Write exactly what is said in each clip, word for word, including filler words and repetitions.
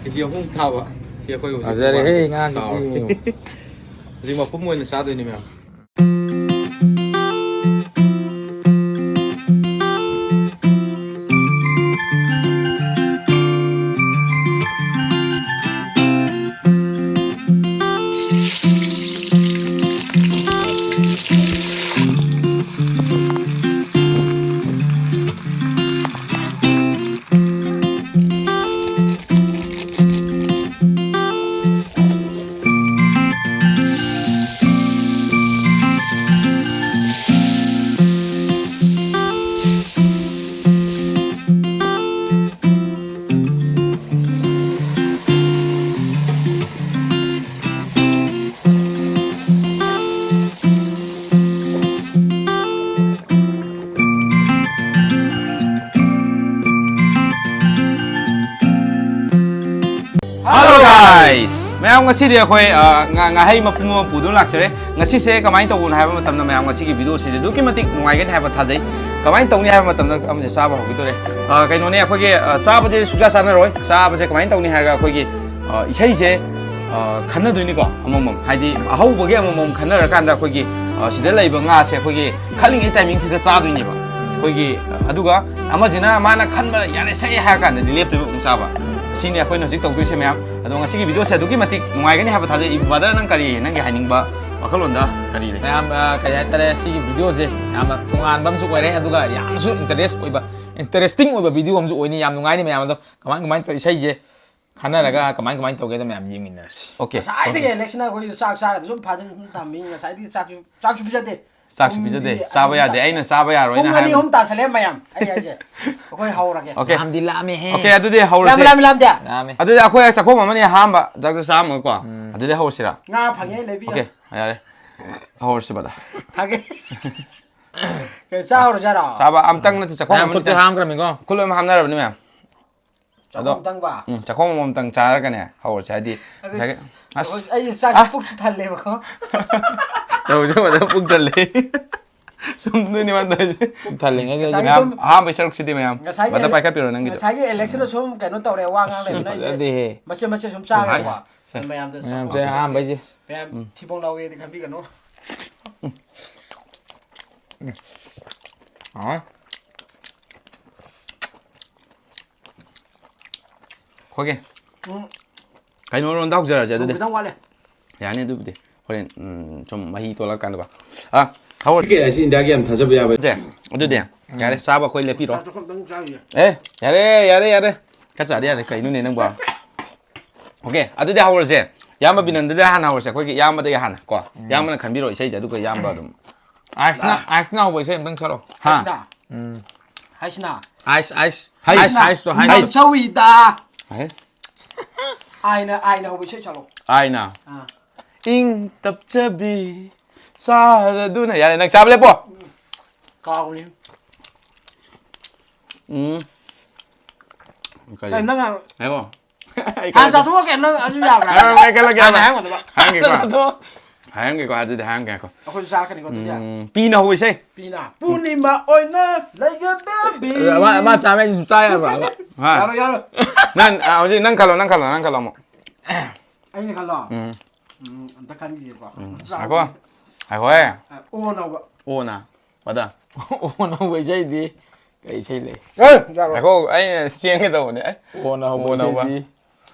ꯀꯦꯖꯤ ꯑꯍꯨꯝ ꯊꯥꯕ꯫ ꯁꯤ ꯑꯩꯈꯣꯏ ꯍꯧꯖꯤꯛ ꯐꯖꯔꯦꯍꯦ, ꯉꯥꯁꯤꯗꯤ꯫ ꯆꯥꯎꯔꯦ꯫ ꯍꯧꯖꯤꯛ ꯃꯄꯨꯝ ꯑꯣꯏꯅ ꯆꯥꯗꯣꯏꯅꯦ, ꯃꯌꯥꯝ꯫ Hello guys! ꯃꯌꯥꯝ, ꯉꯁꯤꯗꯤ ꯑꯩꯈꯣꯏ, ꯑ, ꯉꯥ-, ꯉꯥꯍꯩ ꯃꯄꯨꯝ ꯑꯃ ꯄꯨꯗꯨꯅ ꯂꯥꯛꯆꯔꯦ꯫ ꯉꯁꯤꯁꯦ ꯀꯃꯥꯏꯅ ꯇꯧꯕꯅꯣ ꯍꯥꯏꯕ ꯃꯇꯝꯗ, ꯃꯌꯥꯝ, ꯉꯁꯤꯒꯤ video ꯁꯤꯗꯤ ꯑꯗꯨꯛꯀꯤ ꯃꯇꯤꯛ ꯅꯨꯡꯉꯥꯏꯒꯅꯤ ꯍꯥꯏꯕ ꯊꯥꯖꯩ꯫ ꯀꯃꯥꯏꯅ ꯇꯧꯅꯤ ꯍꯥꯏꯕ ꯃꯇꯝꯗ, ꯑꯃꯁꯦ ꯆꯥꯕ ꯍꯧꯈꯤꯗꯣꯔꯦ꯫ ꯑ, ꯀꯩꯅꯣꯅꯦ, ꯑꯩꯈꯣꯏꯒꯤ, ꯑ, ꯆꯥꯕꯁꯦ ꯁꯨꯡꯆꯥ ꯆꯥꯅꯔꯣꯏ꯫ ꯆꯥꯕꯁꯦ ꯀꯃꯥꯏꯅ ꯇꯧꯅꯤ ꯍꯥꯏꯔꯒ, ꯑꯩꯈꯣꯏꯒꯤ, ꯑ, ꯏꯁꯩꯁꯦ, ꯑ, ꯈꯟꯅꯗꯣꯏꯅꯤꯀꯣ, ꯑꯃꯃꯝ꯫ ꯍꯥꯏꯗꯤ, ꯑꯍꯧꯕꯒꯤ ꯑꯃꯃꯝ ꯈꯟꯅꯔꯀꯥꯟꯗ, ꯑꯩꯈꯣꯏꯒꯤ, ꯑ, ꯁꯤꯗ ꯂꯩꯕ ꯉꯥꯁꯦ ꯑꯩꯈꯣꯏꯒꯤ ꯈꯜꯂꯤꯉꯩ timing ꯁꯤꯗ ꯆꯥꯗꯣꯏꯅꯦꯕ꯫ ꯑꯩꯈꯣꯏꯒꯤ, ꯑꯗꯨꯒ ꯑꯃꯁꯤꯅ ꯃꯥꯅ ꯈꯟꯕ ꯌꯥꯔꯦ, ꯁꯦ ꯍꯥꯏꯔ ꯀꯥꯟꯗꯗꯤ ꯂꯦꯞꯇꯣꯏꯕ ꯑꯃꯨꯛ ꯆꯥꯕ꯫ ꯁꯤꯅꯤ ꯑꯩꯈꯣꯏꯅ ꯍꯧꯖꯤꯛ ꯇꯧꯗꯣꯏꯁꯦ, ꯃꯌꯥꯝ꯫ ꯑꯗꯣ ꯉꯁꯤꯒꯤ video ꯁꯦ ꯑꯗꯨꯛꯀꯤ ꯃꯇꯤꯛ ꯅꯨꯡꯉꯥꯏꯒꯅꯤ ꯍꯥꯏꯕ ꯊꯥꯖꯩ꯫ Brother, ꯅꯪ ꯀꯔꯤ, ꯅꯪꯒꯤ ꯍꯥꯏꯅꯤꯡꯕ ꯋꯥꯈꯜꯂꯣꯟꯗ ꯀꯔꯤ ꯂꯩ? ꯃꯌꯥꯝ, ꯑ, ꯀꯔꯤ ꯍꯥꯏꯇꯥꯔꯦ, ꯁꯤꯒꯤ video ꯁꯦ ꯌꯥꯝꯅ ꯇꯣꯉꯥꯟꯕ ꯑꯃꯁꯨ ꯑꯣꯏꯔꯦ, ꯑꯗꯨꯒ ꯌꯥꯝꯅꯁꯨ interest ꯑꯣꯏꯕ, interesting ꯑꯣꯏꯕ video ꯑꯃꯁꯨ ꯑꯣꯏꯅꯤ꯫ ꯌꯥꯝ ꯅꯨꯡꯉꯥꯏꯅꯤ, ꯃꯌꯥꯝ꯫ ꯑꯗꯣ ꯀꯃꯥꯏ ꯀꯃꯥꯏꯅ ꯇꯧꯔꯤ ꯏꯁꯩꯁꯦ ꯈꯟꯅꯔꯒ ꯀꯃꯥꯏ ꯀꯃꯥꯏꯅ ꯇꯧꯒꯦꯗꯣ ꯃꯌꯥꯝ ꯌꯦꯡꯃꯤꯟꯅꯔꯁꯤ꯫ Okay, ꯉꯁꯥꯏꯗꯒꯤ okay꯫ ꯑꯦꯂꯦꯛꯁꯅ ꯑꯩꯈꯣꯏꯁꯨ ꯆꯥꯛ ꯆꯥꯔꯒ ꯁꯨꯝ ꯐꯥꯖꯤꯟ ꯁꯨꯝ ꯊꯝꯃꯤ꯫ ꯉꯁꯥꯏꯗꯒꯤ ꯆꯥꯛꯁꯨ, ꯆꯥꯛꯁꯨ ꯄꯤꯖꯗꯦ꯫ ꯆꯥꯛꯁꯨ ꯄꯤꯖꯗꯦ꯫ ꯄꯨꯡꯗꯤ ꯆꯥꯕ ꯑꯅꯤ ꯌꯥꯗꯦ꯫ ꯇꯥꯁꯜꯂꯦ꯫ ꯑꯩꯅ ꯆꯥꯕ ꯌꯥꯔꯣꯏꯅ ꯄꯨꯡ ꯑꯅꯤ ꯍꯥꯏꯕ꯫ ꯑꯍꯨꯝ ꯇꯥꯁꯜꯂꯦ ꯃꯌꯥꯝ꯫ ꯑꯩ ꯍꯥꯏꯁꯦ꯫ ꯑꯩꯈꯣꯏ ꯍꯧꯔꯒꯦ꯫ Okay꯫ ꯂꯥꯝꯗꯤ ꯂꯥꯝꯃꯦꯍꯦ꯫ Okay, ꯑꯗꯨꯗꯤ ꯍꯧꯔꯁꯦ꯫ ꯂꯥꯝ, ꯂꯥꯝ, ꯂꯥꯝꯗꯦ? ꯂꯥꯝꯃꯦ꯫ ꯑꯗꯨꯗꯤ ꯑꯩꯈꯣꯏ ꯆꯥꯛꯈꯣꯝ ꯑꯃꯅꯤ ꯑꯍꯥꯟꯕ ꯆꯥꯛꯁꯨ ꯆꯥꯔꯝꯃꯒꯀꯣ꯫ ꯎꯝ꯫ ꯑꯗꯨꯗꯤ ꯍꯧꯔꯁꯤꯔꯥ? ꯉꯥ ꯐꯪꯉꯦ, ꯂꯩꯕꯤꯌꯣ꯫ Okay, ꯌꯥꯔꯦ꯫ ꯍꯧꯔꯁꯤ, brother꯫ ꯐꯪꯉꯦ꯫ ꯀꯩ ꯆꯥ ꯍꯧꯔꯁꯦ ꯍꯥꯏꯔꯣ? ꯆꯥꯕ ꯑꯝꯇꯪ ꯅꯠꯇꯦ, ꯆꯥꯛꯈꯣꯝ ꯃꯌꯥꯝ ꯑꯃꯅꯤ ꯈꯨꯠꯁꯦ ꯆꯥ-, ꯍꯥꯝꯈ꯭ꯔꯃꯤꯀꯣ꯫ ꯈꯨꯠ ꯂꯣꯏꯅꯃꯛ ꯍꯥꯝꯅꯔꯕꯅꯤ ꯃꯌꯥꯝ꯫ ꯆꯥꯛꯈꯣꯝ ꯑꯗꯣ, ꯑꯝꯇꯪꯕ? ꯎꯝ, ꯆꯥꯛꯈꯣꯝ ꯑꯃꯃꯝꯇꯪ ꯆꯥꯔꯒꯅꯦ ꯍꯧꯔꯁꯦ, ꯍꯥꯏꯗꯤ ꯑꯗꯨ ꯉꯁꯥꯏꯒꯤ, ꯑꯁ! ꯑꯩ ꯆꯥꯛꯁꯨ ꯑꯁ! ꯄꯨꯛꯁꯨ ꯊꯜꯂꯦꯕꯀꯣ꯫ ꯇꯧꯔꯤꯁꯦ ꯐꯖꯅ ꯄꯨꯛ ꯊꯜꯂꯦ꯫ ꯁꯨꯝ ꯅꯣꯏꯅꯤ ꯃꯥꯟꯗꯣꯏꯁꯦ꯫ ꯊꯜꯂꯤꯉꯩꯗ ꯉꯁꯥꯏꯒꯤ ꯃꯌꯥꯝ, ꯁꯨꯝ ꯑꯍꯥꯟꯕꯩ ꯁꯔꯨꯛꯁꯤꯗꯤ ꯃꯌꯥꯝ꯫ ꯉꯁꯥꯏꯒꯤ ꯕꯗ ꯑꯦꯂꯦꯛ-, ꯄꯥꯏꯈꯠꯄꯤꯔꯣ ꯅꯪꯒꯤꯗꯣ꯫ ꯉꯁꯥꯏꯒꯤ ꯑꯦꯂꯦꯛꯁꯅ ꯁꯨꯝ ꯀꯩꯅꯣ ꯇꯧꯔꯦ, ꯋꯥ ꯉꯥꯡ ꯂꯩꯕꯅ ꯑꯩꯁꯦ ꯐꯖꯗꯦꯍꯦ꯫ ꯃꯆꯦꯠ ꯃꯆꯦꯠ ꯁꯨꯝ ꯆꯥꯈ꯭ꯔꯦꯀꯣ꯫ ꯍꯥꯏꯁ꯫ ꯃꯌꯥꯝꯁꯦ ꯑꯍꯥꯟꯕꯩꯁꯦ꯫ ꯃꯌꯥꯝ ꯎꯝ꯫ ꯊꯤꯕꯣꯡ ꯂꯥꯎꯋꯦꯗꯤ ꯈꯟꯕꯤꯒꯅꯨ꯫ ꯑꯥ꯫ ꯑꯩꯈꯣꯏꯒꯤ ꯎꯝ꯫ ꯀꯩꯅꯣꯔꯣꯝꯗ ꯍꯧꯖꯔꯁꯦ ꯑꯗꯨꯗꯤ꯫ ꯊꯨꯝ ꯈꯤꯇꯪ ꯋꯥꯠꯂꯦ꯫ ꯌꯥꯅꯤ ꯑꯗꯨꯕꯨꯗꯤ꯫ ꯍꯣꯔꯦꯟ, ꯎꯝ, ꯁꯨꯝ ꯃꯍꯤ ꯇꯣꯜꯂꯛꯀꯥꯟꯗꯀꯣ꯫ ꯑꯥ, ꯍꯧꯔ-, ꯀꯦ ꯑꯁꯤ ꯏꯟꯗꯤꯌꯥꯒꯤ ꯌꯥꯝ ꯊꯥꯖꯕ ꯌꯥꯕ꯫ ꯁꯦ, ꯑꯗꯨꯗꯤ ꯌꯥꯔꯦ, ꯆꯥꯕ ꯑꯩꯈꯣꯏ ꯂꯦꯞꯄꯤꯔꯣ꯫ ꯆꯥꯊꯣꯛ ꯑꯝꯇꯪ ꯆꯥꯈꯤꯒꯦ꯫ ꯑꯦ, ꯌꯥꯔꯦ, ꯌꯥꯔꯦ, ꯌꯥꯔꯦ꯫ ꯈꯔ ꯆꯥꯗꯤ ꯌꯥꯔꯦ, ꯀꯩꯅꯣꯅꯦ ꯅꯪꯕꯣ? ꯑꯣꯀꯦ, ꯑꯗꯨꯗꯤ ꯍꯧꯔꯁꯦ꯫ ꯏꯌꯥꯝꯕ ꯕꯤꯅꯟꯗꯗꯤ ꯍꯥꯟꯅ ꯍꯧꯔꯁꯦ, ꯑꯩꯈꯣꯏꯒꯤ ꯏꯌꯥꯝꯕꯗꯒꯤ ꯍꯥꯟꯅ ꯀꯣ꯫ ꯎꯝ꯫ ꯏꯌꯥꯝꯕꯅ ꯈꯟꯕꯤꯔꯣ ꯏꯁꯩꯁꯦ, ꯑꯗꯨꯒ ꯏꯌꯥꯝꯕ ꯑꯗꯨꯝ꯫ ꯑꯥꯏꯁꯅ, ꯑꯥꯏꯁꯅ ꯍꯧꯕ ꯏꯁꯩ ꯑꯝꯇꯪ ꯁꯛꯂꯛꯑꯣ꯫ ꯍꯥ? ꯑꯥꯏꯁꯅ? ꯎꯝ꯫ ꯑꯥꯏꯁꯅ? Ice, ice. ꯑꯥꯏꯁ, ꯑꯥꯏꯁꯇꯣ, ꯑꯥꯏꯁ꯫ ꯉꯥꯎꯖꯧꯏꯗ꯫ ꯑꯥꯏ꯫ ꯑꯥꯏꯅ, ꯑꯥꯏꯅ ꯍꯧꯕ ꯏꯁꯩ ꯁꯛꯂꯛꯑꯣ꯫ ꯑꯥꯏꯅ꯫ ꯑꯥ꯫ ꯏꯪ ꯇꯞꯆꯕꯤ ꯆꯥꯔꯗꯨꯅ꯫ ꯌꯥꯔꯦ, ꯅꯪ ꯆꯥꯕ ꯂꯦꯞꯄꯣ꯫ ꯀꯥꯎꯅꯤ꯫ ꯎꯝ꯫ ꯀꯔꯤ? ꯀꯩ ꯅꯪ ꯉꯥꯡ-, ꯉꯥꯏꯈꯣ꯫ ꯑꯩ ꯍꯥꯟꯅ ꯈꯜꯂꯛꯀꯦ꯫ ꯆꯥꯊꯣꯛꯑꯒꯦ, ꯅꯪ ꯑꯗꯨ ꯌꯥꯕ꯭ꯔꯥ? ꯉꯥꯏꯈꯣ, ꯑꯩ ꯈꯜꯂꯛꯀꯦ ꯍꯥꯟꯅ ꯍꯥꯏꯕ꯫ ꯍꯥꯏꯔꯝꯒꯗꯕ꯫ ꯍꯥꯏꯔꯝꯒꯦꯀꯣ꯫ ꯍꯥꯏꯔꯝꯒꯦꯀꯣ, ꯑꯗꯨꯗꯤ ꯍꯥꯏꯔꯝꯒꯦ, ꯉꯥꯏꯈꯣ꯫ ꯑꯩꯈꯣꯏꯁꯨ ꯆꯥꯔꯛꯀꯅꯤꯀꯣ, ꯑꯗꯨꯗꯤ꯫ ꯎꯝ, ꯄꯤꯅ ꯍꯧꯕ ꯏꯁꯩ꯫ ꯄꯤꯅ꯫ ꯄꯨꯔꯅꯤꯃꯥ ꯑꯣꯏꯅ ꯂꯩꯒꯗꯕꯤ꯫ ꯃꯥ, ꯃꯥ ꯆꯥꯕ ꯍꯥꯏꯁꯦ ꯁꯨꯝ ꯆꯥ ꯌꯥꯕ꯭ꯔꯥ ꯍꯥꯏꯕ? ꯍꯥ? ꯌꯥꯔꯣꯏ, ꯌꯥꯔꯣꯏ꯫ ꯅꯪ, ꯑ, ꯍꯧꯖꯤꯛ ꯅꯪ ꯈꯜꯂꯣ, ꯅꯪ ꯈꯜꯂꯣ, ꯅꯪ ꯈꯜꯂꯣ ꯑꯃꯨꯛ꯫ ꯑꯩꯅ ꯈꯜꯂꯣ? ꯎꯝ꯫ ꯎꯝ, ꯑꯝꯇ ꯈꯟꯈꯤꯒꯦꯀꯣ꯫ ꯎꯝ꯫ ꯆꯥꯎ꯫ ꯉꯥꯏꯈꯣ꯫ ꯉꯥꯏꯈꯣꯍꯦ꯫ ꯑ, ꯑꯣ ꯅꯧꯕ꯫ ꯑꯣꯅ꯫ ꯄꯗ꯫ ꯑꯣꯅ ꯍꯧꯕ ꯏꯁꯩꯗꯤ ꯀꯩ ꯏꯁꯩ ꯂꯩ? ꯑꯦ, ꯌꯥꯔꯣꯏ꯫ ꯉꯥꯏꯈꯣ, ꯑꯩꯅ ꯆꯦꯟꯒꯦ ꯇꯧꯕꯅꯦ꯫ ꯑꯦ꯫ ꯑꯣꯅ ꯍꯧꯕ ꯑꯣꯅ ꯍꯧꯕ꯫ ꯏꯁꯩꯗꯤ?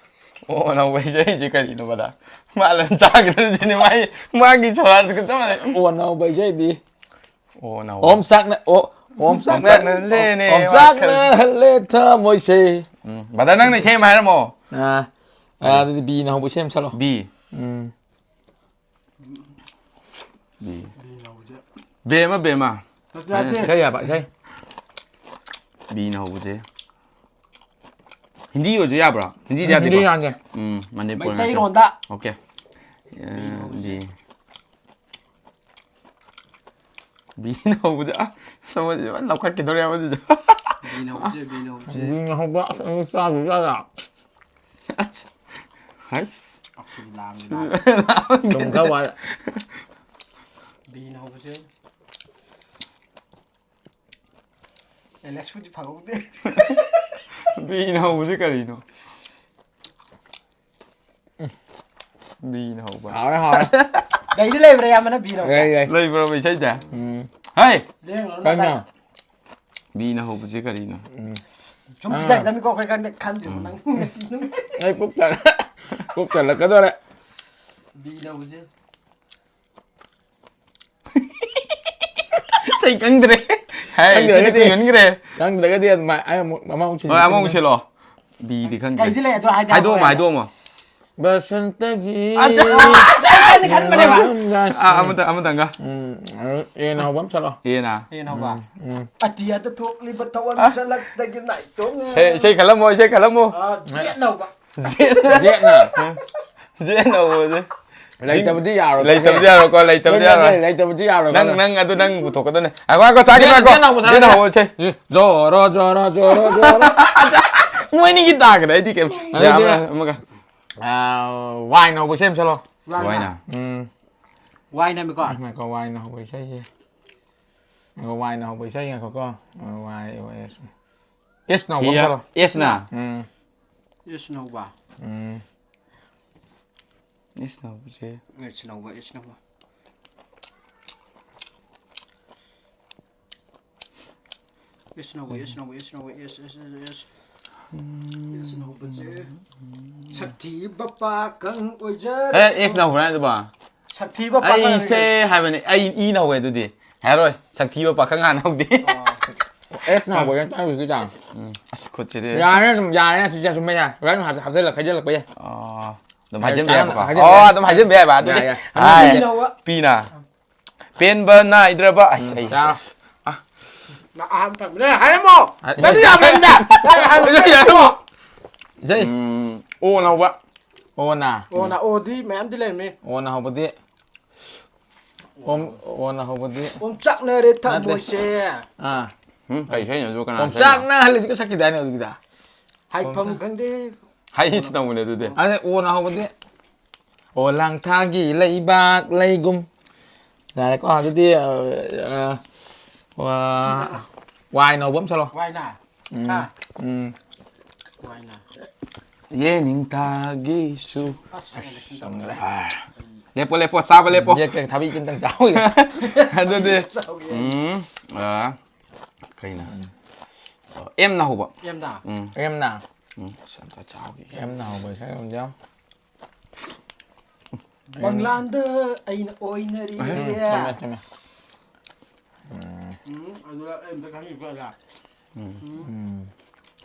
ꯑꯣꯅ ꯍꯧꯕ ꯏꯁꯩꯁꯦ ꯀꯔꯤꯅꯣ, ꯄꯗ? ꯃꯥ ꯂꯣꯏ ꯆꯥꯈꯤꯗꯣꯏꯁꯤꯅꯦ, ꯃꯥꯒꯤ, ꯃꯥꯒꯤ ꯁꯣꯔꯥꯠꯁꯤꯒ ꯆꯞ ꯃꯥꯟꯅꯩ꯫ ꯑꯣꯅ ꯍꯧꯕ ꯏꯁꯩꯗꯤ? ꯑꯣꯅ ꯍꯧꯕ꯫ ꯑꯣꯝ ꯆꯥꯛꯅ, ꯑꯣ, ꯑꯣꯝ ꯆꯥꯛꯅ, ꯑꯣꯝ ꯆꯥꯛꯅ ꯂꯦꯅꯦ ꯑꯣꯝ ꯆꯥꯛꯅ ꯋꯥꯈꯜ꯫ ꯂꯦ ꯊꯃꯣꯏꯁꯦ꯫ ꯎꯝ, ꯕꯗ, ꯅꯪꯅ ꯏꯁꯩ ꯑꯃ ꯍꯥꯏꯔꯝꯃꯣ꯫ ꯑꯥ, ꯑꯥ, ꯀꯔꯤ? ꯑꯗꯨꯗꯤ ꯕꯤꯅ ꯍꯧꯕ ꯏꯁꯩ ꯑꯃ ꯁꯛꯂꯛꯑꯣ꯫ ꯕꯤ꯫ ꯎꯝ꯫ ꯕꯤ꯫ ꯕꯦꯃ ꯕꯦꯃ꯫ ꯅꯠꯇꯦ, ꯅꯠꯇꯦ꯫ ꯏꯁꯩ ꯌꯥꯕ, ꯏꯁꯩ꯫ ꯕꯤꯅ ꯍꯧꯕꯁꯦ꯫ ꯍꯤꯟꯗꯤ ꯑꯣꯏꯔꯁꯨ ꯌꯥꯕ꯭ꯔꯣ? ꯍꯤꯟꯗꯤꯗꯤ ꯎꯝ, ꯍꯤꯟꯗꯤ ꯌꯥꯗꯦꯀꯣ? ꯌꯥꯗꯦ꯫ ꯎꯝ, ꯃꯅꯤꯄꯨꯔ ꯉꯥꯛꯇ꯫ ꯃꯩꯇꯩꯔꯣꯟꯗ꯫ ꯑꯣꯀꯦ꯫ ꯑ, ꯕꯤ꯫ ꯕꯤꯅ ꯍꯧꯕꯁꯦ꯫ ꯑ, ꯁꯣꯝꯗꯁꯨ ꯐꯖꯅ ꯂꯧꯈꯠꯈꯤꯗꯧꯔꯦ ꯑꯃꯗꯨꯁꯨ꯫ ꯕꯤꯅ ꯍꯧꯕꯁꯦ, ꯕꯤꯅ ꯍꯧꯕꯁꯦ꯫ ꯕꯤꯅ ꯍꯧꯕ, ꯑꯁ, ꯑꯩ ꯆꯥꯕ ꯌꯥꯗ꯫ ꯑꯁ꯫ ꯍꯩꯁ꯫ ꯑꯁ, ꯂꯥꯝꯃꯤ, ꯂꯥꯝꯃꯤ꯫ ꯂꯥꯝꯃꯤ꯫ ꯊꯨꯝ ꯈꯔ ꯋꯥꯠꯂꯦ꯫ ꯕꯤꯅ ꯍꯧꯕꯁꯦ꯫ ꯑꯦꯂꯦꯛꯁꯄꯨꯗꯤ ꯐꯪꯍꯧꯗꯦ꯫ ꯕꯤꯅ ꯍꯧꯕꯁꯦ ꯀꯔꯤꯅꯣ? ꯕꯤꯅ ꯍꯧꯕ꯫ ꯍꯥꯎꯔꯦ ꯍꯥꯎꯔꯦ꯫ ꯂꯩꯗꯤ ꯂꯩꯕ꯭ꯔꯥ, ꯌꯥꯝꯕꯅ ꯕꯤꯅ ꯍꯧꯕ? ꯂꯩ ꯂꯩ꯫ ꯂꯩꯕ꯭ꯔꯕ ꯏꯁꯩꯗ? ꯎꯝ꯫ ꯍꯩ! ꯂꯦꯡꯉꯨꯔꯣ ꯀꯩꯅꯣ? ꯃꯇꯥꯏ꯫ ꯕꯤꯅ ꯍꯧꯕꯁꯦ ꯀꯔꯤꯅꯣ? ꯁꯨꯝ ꯄꯤꯖꯒꯗꯕꯅꯤꯀꯣ ꯑꯩꯈꯣꯏ ꯈꯪꯗꯦ ꯈꯟꯗ꯭ꯔꯤꯕ ꯅꯪ ꯉꯁꯤ ꯅꯨꯃꯤꯠ꯫ ꯑꯩ ꯄꯨꯛ ꯊꯜꯂꯦ꯫ ꯄꯨꯛ ꯊꯜꯂꯛꯀꯗꯧꯔꯦ꯫ ꯕꯤꯅ ꯍꯧꯕꯁꯦ꯫ ꯏꯁꯩ ꯈꯪꯗ꯭ꯔꯦ꯫ ꯍꯥꯏ, ꯈꯪꯗ꯭ꯔꯒꯗꯤ ꯏꯁꯩꯗꯤ ꯀꯨꯏꯃꯟꯈ꯭ꯔꯦ꯫ ꯈꯪꯗ꯭ꯔꯒꯗꯤ ꯑꯗꯨꯃꯥꯏ ꯑꯩ ꯑꯃꯨꯛ ꯑꯃꯃꯨꯛ ꯍꯣꯏ, ꯑꯃꯃꯨꯛ ꯁꯤꯜꯂꯛꯀꯦ꯫ ꯁꯤꯜꯂꯣ꯫ ꯕꯤꯗꯤ ꯈꯪꯗ꯭ꯔꯦ꯫ ꯀꯩꯗꯤ ꯂꯩ ꯑꯗꯣ ꯍꯥꯏꯗꯤ ꯍꯥꯏꯗꯣꯛꯑꯝꯃꯣ, ꯍꯥꯏꯗꯣꯛꯑꯣ꯫ ꯍꯥꯏꯗꯣꯛꯑꯝꯃꯣ꯫ ꯕꯁꯟꯇꯒꯤ ꯑꯗ- ꯑꯁ, ꯑꯩ ꯈꯟꯕꯅꯦꯕ꯫ ꯑꯥ, ꯑꯃꯇ-, ꯑꯃꯇꯪꯒ꯫ ꯎꯝ, ꯑꯗꯨ ꯑꯦꯅ ꯍꯧꯕ ꯑꯃ ꯁꯛꯂꯣ꯫ ꯑꯦꯅ꯫ ꯍꯦꯟꯅ ꯍꯧꯕ꯫ ꯎꯝ꯫ ꯑꯇꯤꯌꯥꯗ ꯊꯣꯛꯂꯤꯕ ꯊꯋꯥꯟ ꯑ? ꯃꯤꯁꯛꯂꯛꯇꯒꯤ ꯅꯥꯏꯇꯣꯝ꯫ ꯍꯦ, ꯏꯁꯩ ꯈꯜꯂꯝꯃꯣ, ꯏꯁꯩ ꯈꯜꯂꯝꯃꯣ꯫ ꯑꯥ, ꯖꯦꯠꯅ ꯍꯧꯕ꯫ ꯖꯦꯠꯅ꯫ ꯖꯦꯠꯅ ꯍꯧꯕꯁꯦ꯫ ꯂꯩꯇꯕꯗꯤ ꯌꯥꯔꯣꯏ꯫ ꯂꯩꯇꯕꯗꯤ ꯌꯥꯔꯣꯏꯀꯣ, ꯂꯩꯇꯕꯗꯤ ꯌꯥꯔꯣꯏ꯫ ꯂꯩꯇꯕꯗꯤ ꯌꯥꯔꯣꯏ꯫ ꯅꯪ, ꯅꯪ ꯑꯗꯨ ꯅꯪ ꯄꯨꯊꯣꯛꯀꯗꯕꯅꯦ꯫ ꯉꯥꯏꯈꯣ, ꯉꯥꯏꯈꯣ, ꯆꯥꯒꯦ, ꯖꯦꯠꯅ, ꯉꯥꯏꯈꯣ꯫ ꯖꯦꯠꯅ ꯍꯧꯕ, ꯖꯦꯠꯅ ꯖꯦꯠꯅ꯫ ꯍꯧꯕ ꯏꯁꯩ꯫ ꯖꯣꯔꯣ ꯖꯣꯔꯣ ꯖꯣꯔꯣ ꯖꯣꯔꯣ꯫ ꯃꯣꯏ ꯑꯅꯤꯒꯤ ꯇꯥꯈ꯭ꯔꯦ, ꯑꯩꯗꯤ ꯀꯩꯝ꯫ ꯑꯗꯨꯗꯤ ꯌꯥꯕ꯭ꯔꯥ? ꯑꯃꯒ꯫ ꯑꯥ, ꯋꯥꯏꯅ ꯍꯧꯕ ꯏꯁꯩ ꯑꯃ ꯁꯛꯂꯣ꯫ ꯋꯥꯏꯅ꯫ ꯎꯝ꯫ ꯋꯥꯏꯅ ꯍꯥꯏꯕꯀꯣ꯫ ꯉꯥꯏꯈꯣ, ꯋꯥꯏꯅ ꯍꯧꯕ ꯏꯁꯩꯁꯦ꯫ ꯉꯥꯏꯈꯣ, ꯋꯥꯏꯅ ꯍꯧꯕ ꯏꯁꯩ ꯉꯥꯏꯈꯣꯀꯣ꯫ ꯋꯥꯏ, ꯑꯦꯁ꯫ ꯑꯦꯁꯅ ꯍꯧꯕ ꯑꯃ ꯍꯤꯌꯥ-, ꯁꯛꯂꯣ꯫ ꯑꯦꯁꯅ꯫ ꯎꯝ꯫ ꯑꯦꯁꯅ ꯍꯧꯕ꯫ ꯎꯝ꯫ ꯑꯦꯁꯅ ꯍꯧꯕꯁꯦ꯫ ꯑꯦꯁꯅ ꯍꯧꯕ, ꯑꯦꯁꯅ ꯍꯧꯕ꯫ ꯑꯦꯁꯅ ꯍꯧꯕ, ꯑꯦꯁꯅ ꯍꯧꯕ, ꯑꯦꯁꯅ ꯍꯧꯕ, ꯑꯦꯁ, ꯑꯦꯁ, ꯑꯦꯁ, ꯑꯦꯁ꯫ ꯑꯦꯁꯅ ꯍꯧꯕꯁꯦ꯫ ꯁꯛꯊꯤꯕ ꯄꯥꯈꯪ ꯑꯣꯏꯖꯔꯁꯨ꯫ ꯑꯦ, ꯑꯦꯁꯅ ꯍꯧꯕ꯭ꯔꯥ ꯑꯗꯨꯕꯣ? ꯁꯛꯊꯤꯕ ꯄꯥꯈꯪ ꯑꯩꯁꯦ ꯍꯥꯏꯕꯅꯦ, ꯑꯩ ꯏꯅ ꯍꯧꯋꯦ ꯑꯗꯨꯗꯤ꯫ ꯍꯥꯏꯔꯣꯏ, ꯁꯛꯊꯤꯕ ꯄꯥꯈꯪ ꯍꯥꯟꯅ ꯍꯧꯗꯦ꯫ ꯑꯦꯁꯅ ꯍꯧꯕ ꯌꯥꯝ ꯇꯥꯡꯕꯤꯒꯤ ꯆꯥꯡ꯫ ꯎꯝ, ꯑꯁ, ꯈꯨꯠꯁꯤꯗꯤ꯫ ꯌꯥꯔꯦ ꯑꯗꯨꯝ, ꯌꯥꯔꯦ ꯑꯁꯤ ꯆꯥꯁꯨ ꯃꯌꯥ꯫ ꯍꯣꯔꯦꯟ ꯑꯗꯨꯝ ꯍꯥꯞꯆꯤꯜꯂꯛ-, ꯍꯩꯖꯤꯜꯂꯛꯄ ꯌꯥꯏ꯫ ꯑꯣ, ꯑꯗꯨꯝ ꯌꯥꯔꯦ, ꯍꯥꯏꯖꯤꯟꯕ ꯌꯥꯏꯕꯀꯣ꯫ ꯍꯥꯏꯖꯤꯟꯕ ꯑꯣ, ꯌꯥꯏ꯫ ꯑꯗꯨꯝ ꯍꯥꯏꯖꯤꯟꯕ ꯌꯥꯏꯕ ꯑꯗꯨꯗꯤ꯫ ꯌꯥꯏ, ꯌꯥꯏ꯫ ꯍꯥꯏ, ꯄꯤꯅ ꯍꯧꯕ꯫ ꯄꯤꯅ꯫ ꯄꯦꯟꯕ ꯅꯥꯏꯗ꯭ꯔꯕ꯫ ꯑꯁ, ꯑꯩ ꯌꯥꯔꯦ꯫ ꯑꯍꯥꯟꯕ ꯊꯝꯕꯅꯦ꯫ ꯍꯥꯏꯔꯝꯃꯣ꯫ ꯆꯠꯂꯨ ꯌꯥꯕ꯭ꯔꯥ? ꯏꯁꯩ꯫ ꯑꯣꯅ ꯍꯧꯕ꯫ ꯑꯣꯅ꯫ ꯑꯣꯅ, ꯑꯣꯗꯤ ꯃꯌꯥꯝꯗꯤ ꯂꯩꯔꯝꯃꯤ꯫ ꯑꯣꯅ ꯍꯧꯕꯗꯤ꯫ ꯑꯣꯝ-, ꯑꯣꯅ ꯍꯧꯕꯗꯤ꯫ ꯑꯣꯝꯆꯥꯛꯅꯔꯦ ꯊꯃꯣꯏꯁꯦ꯫ ꯑꯥ꯫ ꯎꯝ, ꯀꯩ ꯏꯁꯩꯅꯣ ꯑꯗꯨ? ꯀꯅꯥ ꯏꯁꯩꯅꯣ? ꯑꯣꯝꯆꯥꯛꯅꯍꯜꯂꯤꯁꯤꯒ ꯁꯛꯈꯤꯗꯥꯏꯅꯦ ꯑꯗꯨꯒꯤꯗ? ꯍꯥꯏꯐꯝ ꯈꯪꯗꯦ꯫ ꯍꯥꯏ, ꯍꯤꯠꯁ ꯇꯧꯕꯅꯦ ꯑꯗꯨꯗꯤ꯫ ꯑꯗꯩ ꯑꯣꯅ ꯍꯧꯕꯗꯤ꯫ ꯑꯣ ꯂꯥꯡꯊꯥꯒꯤ ꯂꯩꯕꯥꯛ ꯂꯩꯒꯨꯝ꯫ ꯌꯥꯔꯦꯀꯣ, ꯑꯗꯨꯗꯤ, ꯑ, ꯑ, ꯋꯥ-, ꯋꯥꯏꯅ ꯍꯧꯕ ꯑꯃ ꯁꯥꯔꯣ꯫ ꯋꯥꯏꯅ꯫ ꯎꯝ, ꯍꯥ? ꯎꯝ. ꯋꯥꯏꯅ꯫ ꯌꯦꯡꯅꯤꯡꯊꯥꯒꯤꯁꯨ꯫ ꯑꯁ ꯑꯩꯅ ꯁꯤ ꯇꯧꯔꯦ꯫ ꯂꯦꯞꯄꯣ ꯂꯦꯞꯄꯣ ꯆꯥꯕ ꯂꯦꯞꯄꯣ꯫ ꯌꯦꯠꯀꯦ ꯊꯕꯤ ꯈꯤꯇꯪ ꯆꯥꯎꯋꯤ꯫ ꯑꯗꯨꯗꯤ ꯎꯝ ꯑ, ꯀꯩꯅꯣ? ꯑꯦꯝꯅ ꯍꯧꯕ꯫ ꯑꯦꯝꯗ꯫ ꯎꯝ ꯑꯦꯝꯅ꯫ ꯎꯝ ꯑꯁ ꯑꯝꯇ ꯆꯥꯎꯈꯤꯒꯦ꯫ ꯑꯦꯝꯅ ꯍꯧꯕ ꯏꯁꯩ ꯑꯃ ꯌꯥꯎ꯫ ꯃꯪꯂꯥꯟꯗ ꯑꯩꯅ ꯑꯣꯏꯅꯔꯤ꯫ ꯎꯝ, ꯆꯨꯝꯃꯦ, ꯆꯨꯝꯃꯦ꯫ ꯎꯝ, ꯑꯗꯨꯗ ꯑꯩ ꯑꯝꯇ ꯈꯪꯕꯤꯌꯨꯀꯣ ꯑꯣꯖꯥ꯫ ꯎꯝ.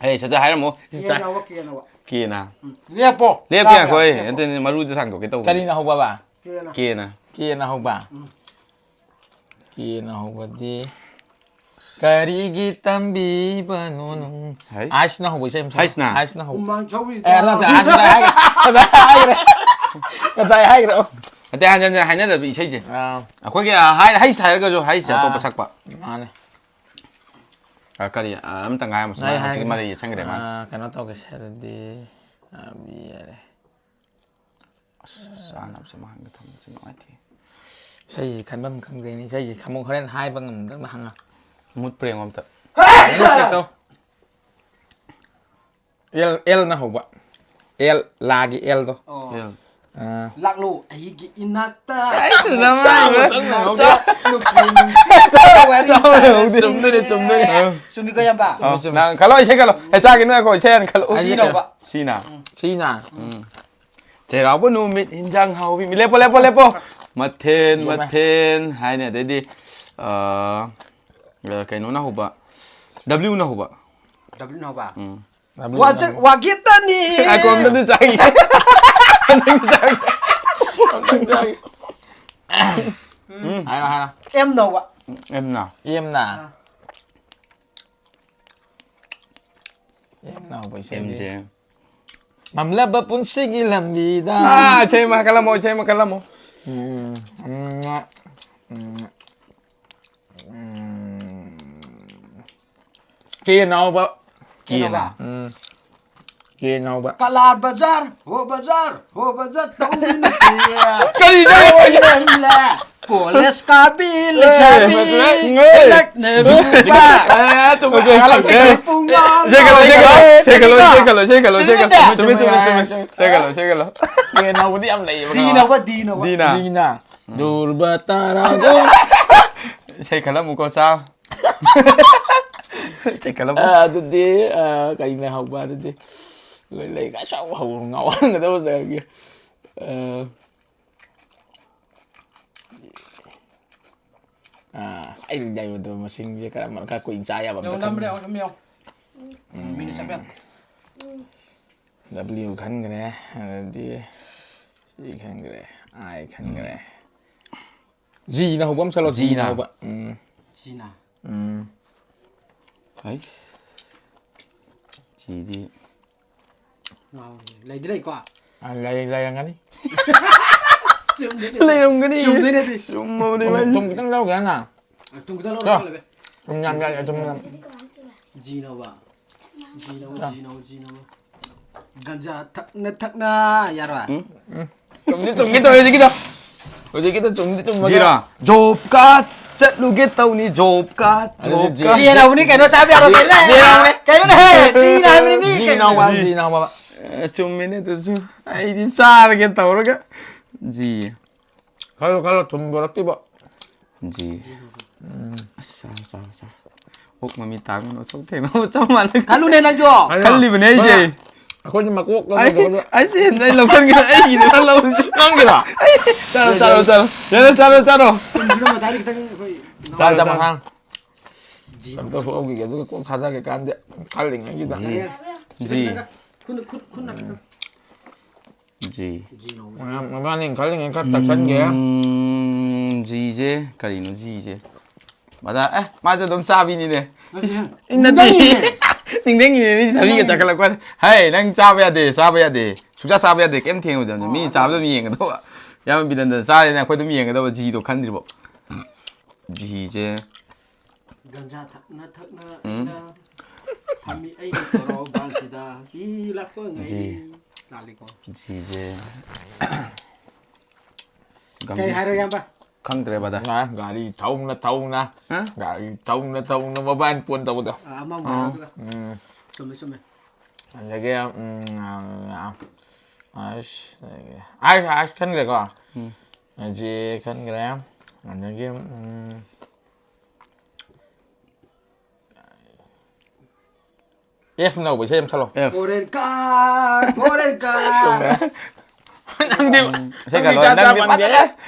ꯍꯦ ꯁꯠ ꯁꯠ ꯍꯥꯏꯔꯝꯃꯣ꯫ ꯀꯦꯅ ꯍꯧꯕ, ꯀꯦꯅ ꯍꯧꯕ꯫ ꯀꯦꯅ꯫ ꯎꯝ. ꯂꯦꯞꯄꯣ꯫ ꯂꯦꯞꯀꯦ ꯇꯥꯕ꯭ꯔꯥ? ꯑꯩꯈꯣꯏ ꯂꯦꯞꯄꯣ꯫ ꯑꯗꯨꯅꯤ ꯃꯔꯨꯗ ꯊꯥꯡꯗꯣꯛꯀꯦ ꯇꯧꯕ꯫ ꯀꯔꯤꯅ ꯍꯧꯕꯕ? ꯀꯦꯅ꯫ ꯀꯦꯅ꯫ ꯀꯦꯅ ꯍꯧꯕ꯫ ꯀꯦꯅ ꯍꯧꯕꯗꯤ ꯀꯔꯤꯒꯤ ꯇꯝꯕꯤꯕꯅꯣ ꯅꯪ? ꯍꯩꯁ꯫ ꯑꯥꯏꯁꯅ ꯍꯧꯕ ꯏꯁꯩ ꯑꯃ ꯁꯛꯑꯣ꯫ ꯍꯩꯁꯅ? ꯑꯥꯏꯁꯅ ꯍꯧꯕ꯫ ꯍꯨꯃꯥꯡ ꯁꯧꯔꯤ ꯑꯦ, ꯅꯠꯇꯦ, ꯑꯥꯏꯁꯅ ꯍꯥꯏꯈ꯭ꯔꯦ꯫ ꯉꯁꯥꯏ ꯍꯥꯏꯈ꯭ꯔꯦ꯫ ꯉꯁꯥꯏ ꯍꯥꯏꯈ꯭ꯔꯦ꯫ ꯑꯇꯩ ꯍꯟꯖꯟ ꯍꯟꯖꯟ ꯍꯥꯏꯅꯗꯕ ꯏꯁꯩꯁꯦ꯫ ꯑꯥ, ꯑꯩꯈꯣꯏꯒꯤ ꯍꯥꯏ ꯍꯩꯁ ꯍꯥꯏꯔꯒꯁꯨ ꯍꯩꯁ ꯑꯇꯣꯞꯄ ꯑꯥ. ꯁꯛꯄ꯫ ꯃꯥꯅꯦ꯫ ꯑ, ꯀꯔꯤ ꯑ, ꯑꯝꯇ ꯉꯥꯏꯔꯝꯃꯣ꯫ ꯉꯥꯏ ꯍꯧꯖꯤꯛ ꯍꯥꯏꯒꯦ꯫ ꯃꯔꯩ ꯌꯦꯠꯁꯟꯈ꯭ꯔꯦ ꯃꯥꯅ꯫ ꯑꯥ, ꯀꯩꯅꯣ ꯇꯧꯒꯦꯁꯦ ꯑꯗꯨꯗꯤ꯫ ꯑꯥ, ꯌꯥꯔꯦ꯫ ꯆꯥꯅꯕꯁꯦ ꯃꯥꯡꯗ ꯊꯝꯕꯁꯦ ꯅꯨꯡꯉꯥꯏꯇꯦ꯫ ꯏꯁꯩꯁꯤ ꯈꯟꯐꯝ ꯈꯪꯗ꯭ꯔꯦꯅꯦ꯫ ꯏꯁꯩꯁꯤ ꯈꯪꯕ ꯍꯣꯔꯦꯟ ꯍꯥꯏꯕ ꯉꯝꯗ꯭ꯔꯒ ꯍꯪꯉ꯫ ꯃꯨꯠꯄ꯭ꯔꯥ ꯌꯦꯡꯉꯣ ꯑꯝꯇ꯫ ꯑꯦꯜ, ꯑꯦꯜꯅ ꯍꯧꯕ꯫ ꯑꯦꯜ, ꯂꯥꯒꯤ ꯑꯦꯜꯗꯣ꯫ ꯑꯣ꯫ ꯑꯦꯜ꯫ ꯑꯥ. ꯂꯥꯛꯂꯣ ꯑꯩꯒꯤ ꯏꯅꯥꯛꯇ꯫ ꯑꯩꯁꯨ ꯅꯃꯥꯏ ꯅꯨꯄꯤ ꯅꯨꯡꯁꯤ ꯆꯥꯎꯕ ꯍꯧꯗꯦ꯫ ꯆꯨꯝꯗꯣꯏꯅꯦ, ꯆꯨꯝꯗꯣꯏꯅꯦ꯫ ꯆꯨꯝꯃꯤꯀꯣ ꯏꯌꯥꯝꯕ? ꯑ, ꯅꯪ ꯈꯜꯂꯣ, ꯏꯁꯩ ꯈꯜꯂꯣ꯫ ꯑꯦ, ꯆꯥꯒꯤꯅꯨ, ꯉꯥꯏꯈꯣ, ꯏꯁꯩ ꯍꯥꯟꯅ ꯈꯜꯂꯣ꯫ ꯁꯤꯅꯧꯕ꯫ ꯁꯤꯅ꯫ ꯁꯤꯅ꯫ ꯆꯩꯔꯥꯎꯕ ꯅꯨꯃꯤꯠ ꯏꯟꯖꯥꯡ ꯍꯥꯎꯕꯤ꯫ ꯂꯦꯞꯄꯣ, ꯂꯦꯞꯄꯣ, ꯂꯦꯞꯄꯣ꯫ ꯃꯊꯦꯟ, ꯂꯦꯞꯄꯦ꯫ ꯃꯊꯦꯟ ꯍꯥꯏꯅꯤ꯫ ꯑꯗꯩꯗꯤ, ꯑ, ꯀꯩꯅꯣꯅ ꯍꯧꯕ, ꯗꯕ꯭ꯂꯤꯎꯅ ꯍꯧꯕ꯫ ꯗꯕ꯭ꯂꯤꯎꯅ ꯍꯧꯕ꯫ ꯎꯝ꯫ ꯋꯥꯖ-, ꯋꯥꯒꯤꯇꯅꯤ꯫ ꯉꯥꯏꯈꯣ, ꯑꯝꯇꯗꯤ ꯆꯥꯒꯦ꯫ ꯑꯝꯇꯗꯤ ꯆꯥꯒꯦ꯫ ꯍꯥꯏꯔꯣ, ꯍꯥꯏꯔꯣ꯫ ꯑꯦꯝꯅ ꯍꯧꯕ꯫ ꯑꯦꯝꯅ꯫ ꯑꯦꯝꯅ꯫ ꯑꯦꯝꯅ ꯍꯧꯕ ꯏꯁꯩꯗꯤ꯫ ꯑꯦꯝꯁꯦ꯫ ꯃꯝꯂꯕ ꯄꯨꯟꯁꯤꯒꯤ ꯂꯝꯕꯤꯗ꯫ ꯑꯥ, ꯏꯁꯩ ꯑꯃ ꯈꯜꯂꯝꯃꯣ, ꯏꯁꯩ ꯑꯃ ꯈꯜꯂꯝꯃꯣ꯫ ꯎꯝ, ꯎꯝ, ꯎꯝ, ꯎꯝ. ꯀꯦꯅ ꯍꯧꯕ꯫ ꯀꯦꯅ꯫ ꯎꯝ. ꯀꯦꯅ ꯍꯧꯕ꯫ ꯀꯂꯥ ꯕꯖꯥꯔ, ꯍꯣ ꯕꯖꯥꯔ, ꯍꯣ ꯕꯖꯥꯔ ꯇꯧꯕ ꯅꯨꯄꯤ꯫ ꯀꯔꯤꯅꯣ? ꯂꯦꯝꯂꯦ꯫ ꯀꯣꯂꯦꯖ ꯀꯥꯕꯤ ꯂꯩꯁꯥꯕꯤ, ꯉꯦ꯫ ꯂꯛꯅꯔꯨꯕ꯫ ꯑꯦ, ꯆꯨꯝꯃꯦ꯫ Okay, okay. ꯄꯨꯡꯉꯥꯎ ꯏꯁꯩ ꯈꯜꯂꯣ, ꯏꯁꯩ ꯈꯜꯂꯣ, ꯏꯁꯩ ꯈꯜꯂꯣ, ꯏꯁꯩ ꯈꯜꯂꯣ, ꯏꯁꯩ ꯈꯜꯂꯣ, ꯏꯁꯩ ꯈꯜꯂꯣ꯫ ꯆꯨꯝꯃꯦ, ꯆꯨꯝꯃꯦ, ꯆꯨꯝꯃꯦ, ꯆꯨꯝꯃꯦ꯫ ꯏꯁꯩ ꯈꯜꯂꯣ, ꯏꯁꯩ ꯈꯜꯂꯣ꯫ ꯌꯦꯟ ꯍꯧꯕꯗꯤ ꯌꯥꯝ ꯂꯩꯌꯦꯕ꯫ ꯗꯤꯅ ꯍꯧꯕ, ꯗꯤꯅ ꯍꯧꯕ꯫ ꯗꯤꯅ꯫ ꯗꯤꯅ꯫ ꯙ꯭ꯔꯨꯕ ꯇꯥꯔꯥꯒꯣꯟ꯫ ꯏꯁꯩ ꯈꯜꯂꯝꯃꯨꯀꯣ, ꯆꯥꯎ꯫ ꯏꯁꯩ ꯈꯜꯂꯝꯃꯨ꯫ ꯑ, ꯑꯗꯨꯗꯤ, ꯑ, ꯀꯔꯤꯅ ꯍꯧꯕ ꯑꯗꯨꯗꯤ? ꯂꯩ, ꯂꯩ, ꯀꯥꯏ ꯆꯥꯎ ꯍꯧ-, ꯉꯥꯎꯍꯟꯒꯗꯕ ꯉꯁꯥꯏꯒꯤ꯫ ꯑ, ꯑꯥ, ꯑꯩ ꯂꯩꯕꯗꯣ ꯃꯁꯤꯡꯁꯦ ꯀꯔꯝꯕ ꯈꯔ ꯀꯨꯏꯅ ꯆꯥ ꯌꯥꯕ ꯑꯝꯇ ꯌꯦꯡꯉꯣ, ꯅꯝꯕꯔ ꯈꯟꯒꯦ꯫ ꯌꯦꯡꯉꯣ, ꯅꯝꯕꯔ ꯌꯦꯡꯉꯣ꯫ ꯎꯝ꯫ ꯃꯤꯅꯤꯠ ꯆꯠꯄ ꯌꯥꯗꯦ꯫ W ꯈꯟꯈ꯭ꯔꯦ, ꯑꯗꯩꯗꯤ C ꯈꯟꯈ꯭ꯔꯦ, I ꯈꯟꯈ꯭ꯔꯦ꯫ G ꯅ ꯍꯧꯕ ꯑꯃ ꯁꯛꯂꯛꯑꯣ, G ꯅ G ꯅ꯫ ꯍꯧꯕ꯫ ꯎꯝ꯫ G ꯅ꯫ ꯎꯝ꯫ ꯍꯩ꯫ G ꯗꯤ꯫ ꯉꯥꯎꯔꯦ꯫ ꯂꯩꯗꯤ ꯂꯩꯀꯣ? ꯑ, ꯂꯩ-, ꯂꯩꯔꯝꯒꯅꯤ꯫ ꯆꯨꯝꯗꯣꯏꯅꯦ꯫ ꯂꯩꯔꯝꯒꯅꯤ꯫ ꯆꯨꯝꯗꯣꯏꯅꯦ ꯑꯗꯨꯏ꯫ ꯆꯨꯝꯃꯕꯅꯤ ꯊꯨꯝ, ꯃꯥꯏ꯫ ꯊꯨꯝ ꯈꯤꯇꯪ ꯂꯧꯒꯦ ꯍꯥꯏꯅ? ꯑ, ꯊꯨꯝ ꯈꯤꯇꯪ ꯂꯧꯔ ꯆꯣ꯫ ꯂꯣꯏꯔꯦ꯫ ꯊꯨꯝ ꯌꯥꯝ ꯌꯥꯛꯑꯦ, ꯊꯨꯝ ꯌꯥꯝ꯫ G ꯅꯣꯕ꯫ G ꯅꯣꯕ, ꯑ꯫ G ꯅꯣꯕ, G ꯅꯣꯕ꯫ ꯒꯟꯖꯥ ꯊꯛꯅ ꯊꯛꯅ ꯌꯥꯔꯣꯏ? ꯎꯝ? ꯎꯝ꯫ ꯆꯨꯝꯗꯤ ꯆꯨꯝꯒꯦ ꯇꯧꯋꯦ ꯍꯧꯖꯤꯛꯀꯤꯗꯣ꯫ ꯍꯧꯖꯤꯛꯀꯤꯗꯣ ꯆꯨꯝꯗꯤ ꯆꯨꯝꯃꯒ꯫ G ꯔꯣ? Job card ꯆꯠꯂꯨꯒꯦ ꯇꯧꯅꯤ, job card, ꯑꯗꯨꯗꯤ job G꯫ Card꯫ G ꯌꯥꯎꯕꯅꯤ ꯀꯩꯅꯣ, ꯆꯥꯕ ꯌꯥꯔꯣꯏ, G ꯀꯩꯅꯣꯅꯦ? G ꯌꯥꯎꯕꯅꯦ꯫ ꯀꯩꯅꯣꯅꯦ? G ꯅ ꯍꯥꯏꯕꯅꯤ ꯃꯤ G ꯀꯩꯅꯣ꯫ ꯅ ꯍꯧꯕ, G꯫ G ꯅ ꯍꯧꯕ꯫ ꯑꯦ, ꯆꯨꯝꯃꯤꯅꯦ ꯑꯗꯨꯁꯨ꯫ ꯑꯩꯗꯤ ꯆꯥꯔꯒꯦ ꯇꯧꯔꯒ꯫ G꯫ ꯈꯜꯂꯣ, ꯈꯜꯂꯣ, ꯊꯨꯝ ꯄꯨꯔꯛꯇ꯭ꯔꯤꯕꯣ꯫ G꯫ ꯎꯝ꯫ ꯑꯁ, ꯆꯥꯔꯣ, ꯆꯥꯔꯣ, ꯆꯥꯔꯣ꯫ ꯑꯣꯛ ꯃꯃꯤꯠ ꯇꯥꯡꯕꯅ ꯆꯣꯛ ꯊꯦꯡꯅꯕ ꯆꯞ ꯃꯥꯟꯅꯩ꯫ ꯈꯜꯂꯨꯅꯦ ꯅꯪꯁꯨ꯫ ꯈꯜꯂꯤꯕꯅꯦ ꯑꯩꯁꯦ꯫ ꯑꯩꯈꯣꯏꯗꯤ ꯃꯀꯣꯛ ꯑꯩ, ꯂꯧꯊꯣꯛꯄꯗ ꯑꯩꯁꯦ ꯍꯦꯟꯅ ꯑꯩ ꯂꯧꯁꯟꯒꯦ, ꯑꯩꯒꯤꯗꯤ ꯅꯪ ꯂꯧꯔꯤꯁꯦ꯫ ꯅꯪꯒꯤꯔꯣ? ꯑꯩ, ꯆꯥꯔꯣ, ꯆꯥꯔꯣ, ꯆꯥꯔꯣ꯫ ꯌꯥꯔꯦ, ꯆꯥꯔꯣ, ꯆꯥꯔꯣ꯫ ꯊꯨꯝꯁꯤꯅ ꯃꯇꯥꯏꯗ ꯈꯤꯇꯪ ꯑꯩꯈꯣꯏ ꯆꯥꯔꯣ, ꯆꯥꯔꯣ, ꯆꯥꯔꯣ꯫ ꯃꯊꯥꯡ꯫ G꯫ ꯑꯝꯇ ꯍꯨꯠꯍꯧꯈꯤꯒꯦ, ꯑꯗꯨꯒ ꯀꯣꯛ ꯊꯥꯗꯒꯦ ꯀꯥꯟꯗ ꯈꯜꯂꯤꯉꯩꯒꯤꯗ꯫ G꯫ ꯌꯥꯔꯦ, ꯌꯥꯔꯦ꯫ G꯫ ꯈꯨꯠꯅ, ꯈꯨꯠꯅ ꯈꯤꯇꯪ꯫ G꯫ G ꯅꯣ꯫ ꯃꯌꯥꯝ, ꯃꯕꯥꯅꯤ ꯈꯜꯂꯤꯉꯩ ꯈꯔ ꯇꯛꯁꯟꯒꯦ꯫ ꯎꯝ, G ꯁꯦ ꯀꯔꯤꯅꯣ, G ꯁꯦ? ꯃꯗꯥ, ꯑꯦ, ꯃꯥꯁꯨ ꯑꯗꯨꯝ ꯆꯥꯕꯤꯅꯤꯅꯦ꯫ ꯅꯠꯇꯦ꯫ ꯏ, ꯅꯠꯇꯦ꯫ ꯅꯤꯡꯁꯤꯡꯉꯤꯅꯦ꯫ ꯅꯤꯡꯁꯤꯡꯉꯤꯅꯦ, ꯃꯤ ꯊꯕꯤꯒ ꯅꯤꯡꯁꯤꯡꯉꯤꯅꯦ꯫ ꯆꯥꯈꯠꯂꯛꯄ꯫ ꯍꯩ, ꯅꯪ ꯆꯥꯕ ꯌꯥꯗꯦ, ꯆꯥꯕ ꯌꯥꯗꯦ꯫ ꯁꯨꯡꯆꯥ ꯆꯥꯕ ꯌꯥꯗꯦ, ꯀꯩꯝ ꯊꯦꯡꯉꯣꯏꯗꯕꯅꯤ꯫ ꯑꯣ, ꯃꯤ ꯑꯗꯣ ꯆꯥꯕꯗ ꯑꯗꯨꯝ ꯌꯦꯡꯒꯗꯧꯕ꯫ ꯌꯥꯝ ꯕꯤꯗꯟꯗꯅ ꯆꯥꯔꯦꯅꯦ, ꯑꯩꯈꯣꯏ ꯑꯗꯨꯝ ꯌꯦꯡꯒꯗꯧꯕ꯫ G ꯗꯣ ꯈꯟꯗ꯭ꯔꯤꯕꯣ? G ꯁꯦ꯫ ꯒꯟꯖꯥ ꯊꯛꯅ ꯊꯛꯅ ꯎꯝ꯫ ꯑꯩꯅ ꯐꯝꯃꯤ ꯑꯩꯒꯤ ꯁꯣꯔꯣꯛ ꯕꯥꯟꯁꯤꯗ ꯃꯤ ꯂꯥꯛꯄ ꯉꯩ꯫ G꯫ ꯂꯥꯛꯂꯤꯀꯣ꯫ G ꯁꯦ꯫ ꯀꯩ ꯍꯥꯏꯔꯣ, ꯏꯌꯥꯝꯕ? ꯈꯪꯗ꯭ꯔꯦ ꯕꯗꯔ꯫ ꯉꯥ ꯒꯥꯔꯤ ꯊꯧꯅ ꯊꯧꯅ, ꯍꯥ? ꯒꯥꯔꯤ ꯊꯧꯅ ꯊꯧꯅ ꯃꯣꯕꯥꯏꯜ ꯐꯣꯟ ꯇꯧꯕꯗꯣ꯫ ꯑꯥ, ꯑꯃ ꯑꯃꯨꯛ ꯍꯥꯏꯔꯣ ꯑꯗꯨꯒ꯫ ꯎꯝ꯫ ꯆꯨꯝꯃꯦ, ꯆꯨꯝꯃꯦ꯫ ꯑꯗꯒꯤ, ꯎꯝ, ꯑꯁ, ꯑꯗꯒꯤ, ꯑꯥꯏꯁ, ꯑꯥꯏꯁ ꯈꯟꯈ꯭ꯔꯦꯀꯣ꯫ ꯎꯝ꯫ ꯑꯁꯤ ꯈꯟꯈ꯭ꯔꯦ꯫ ꯑꯗꯒꯤ, ꯎꯝ, ꯑꯦꯐ ꯅꯧꯕ ꯏꯁꯩ ꯑꯃ ꯁꯛꯂꯣ꯫ F. Foreign car, foreign car꯫ ꯅꯪꯗꯤ, ꯏꯁꯩ ꯅꯪꯗꯤ ꯈꯜꯂꯣ, ꯆꯥ ꯆꯥ ꯅꯪꯗꯤ ꯄꯟꯒꯦ꯫ ꯐꯖꯔꯦ꯫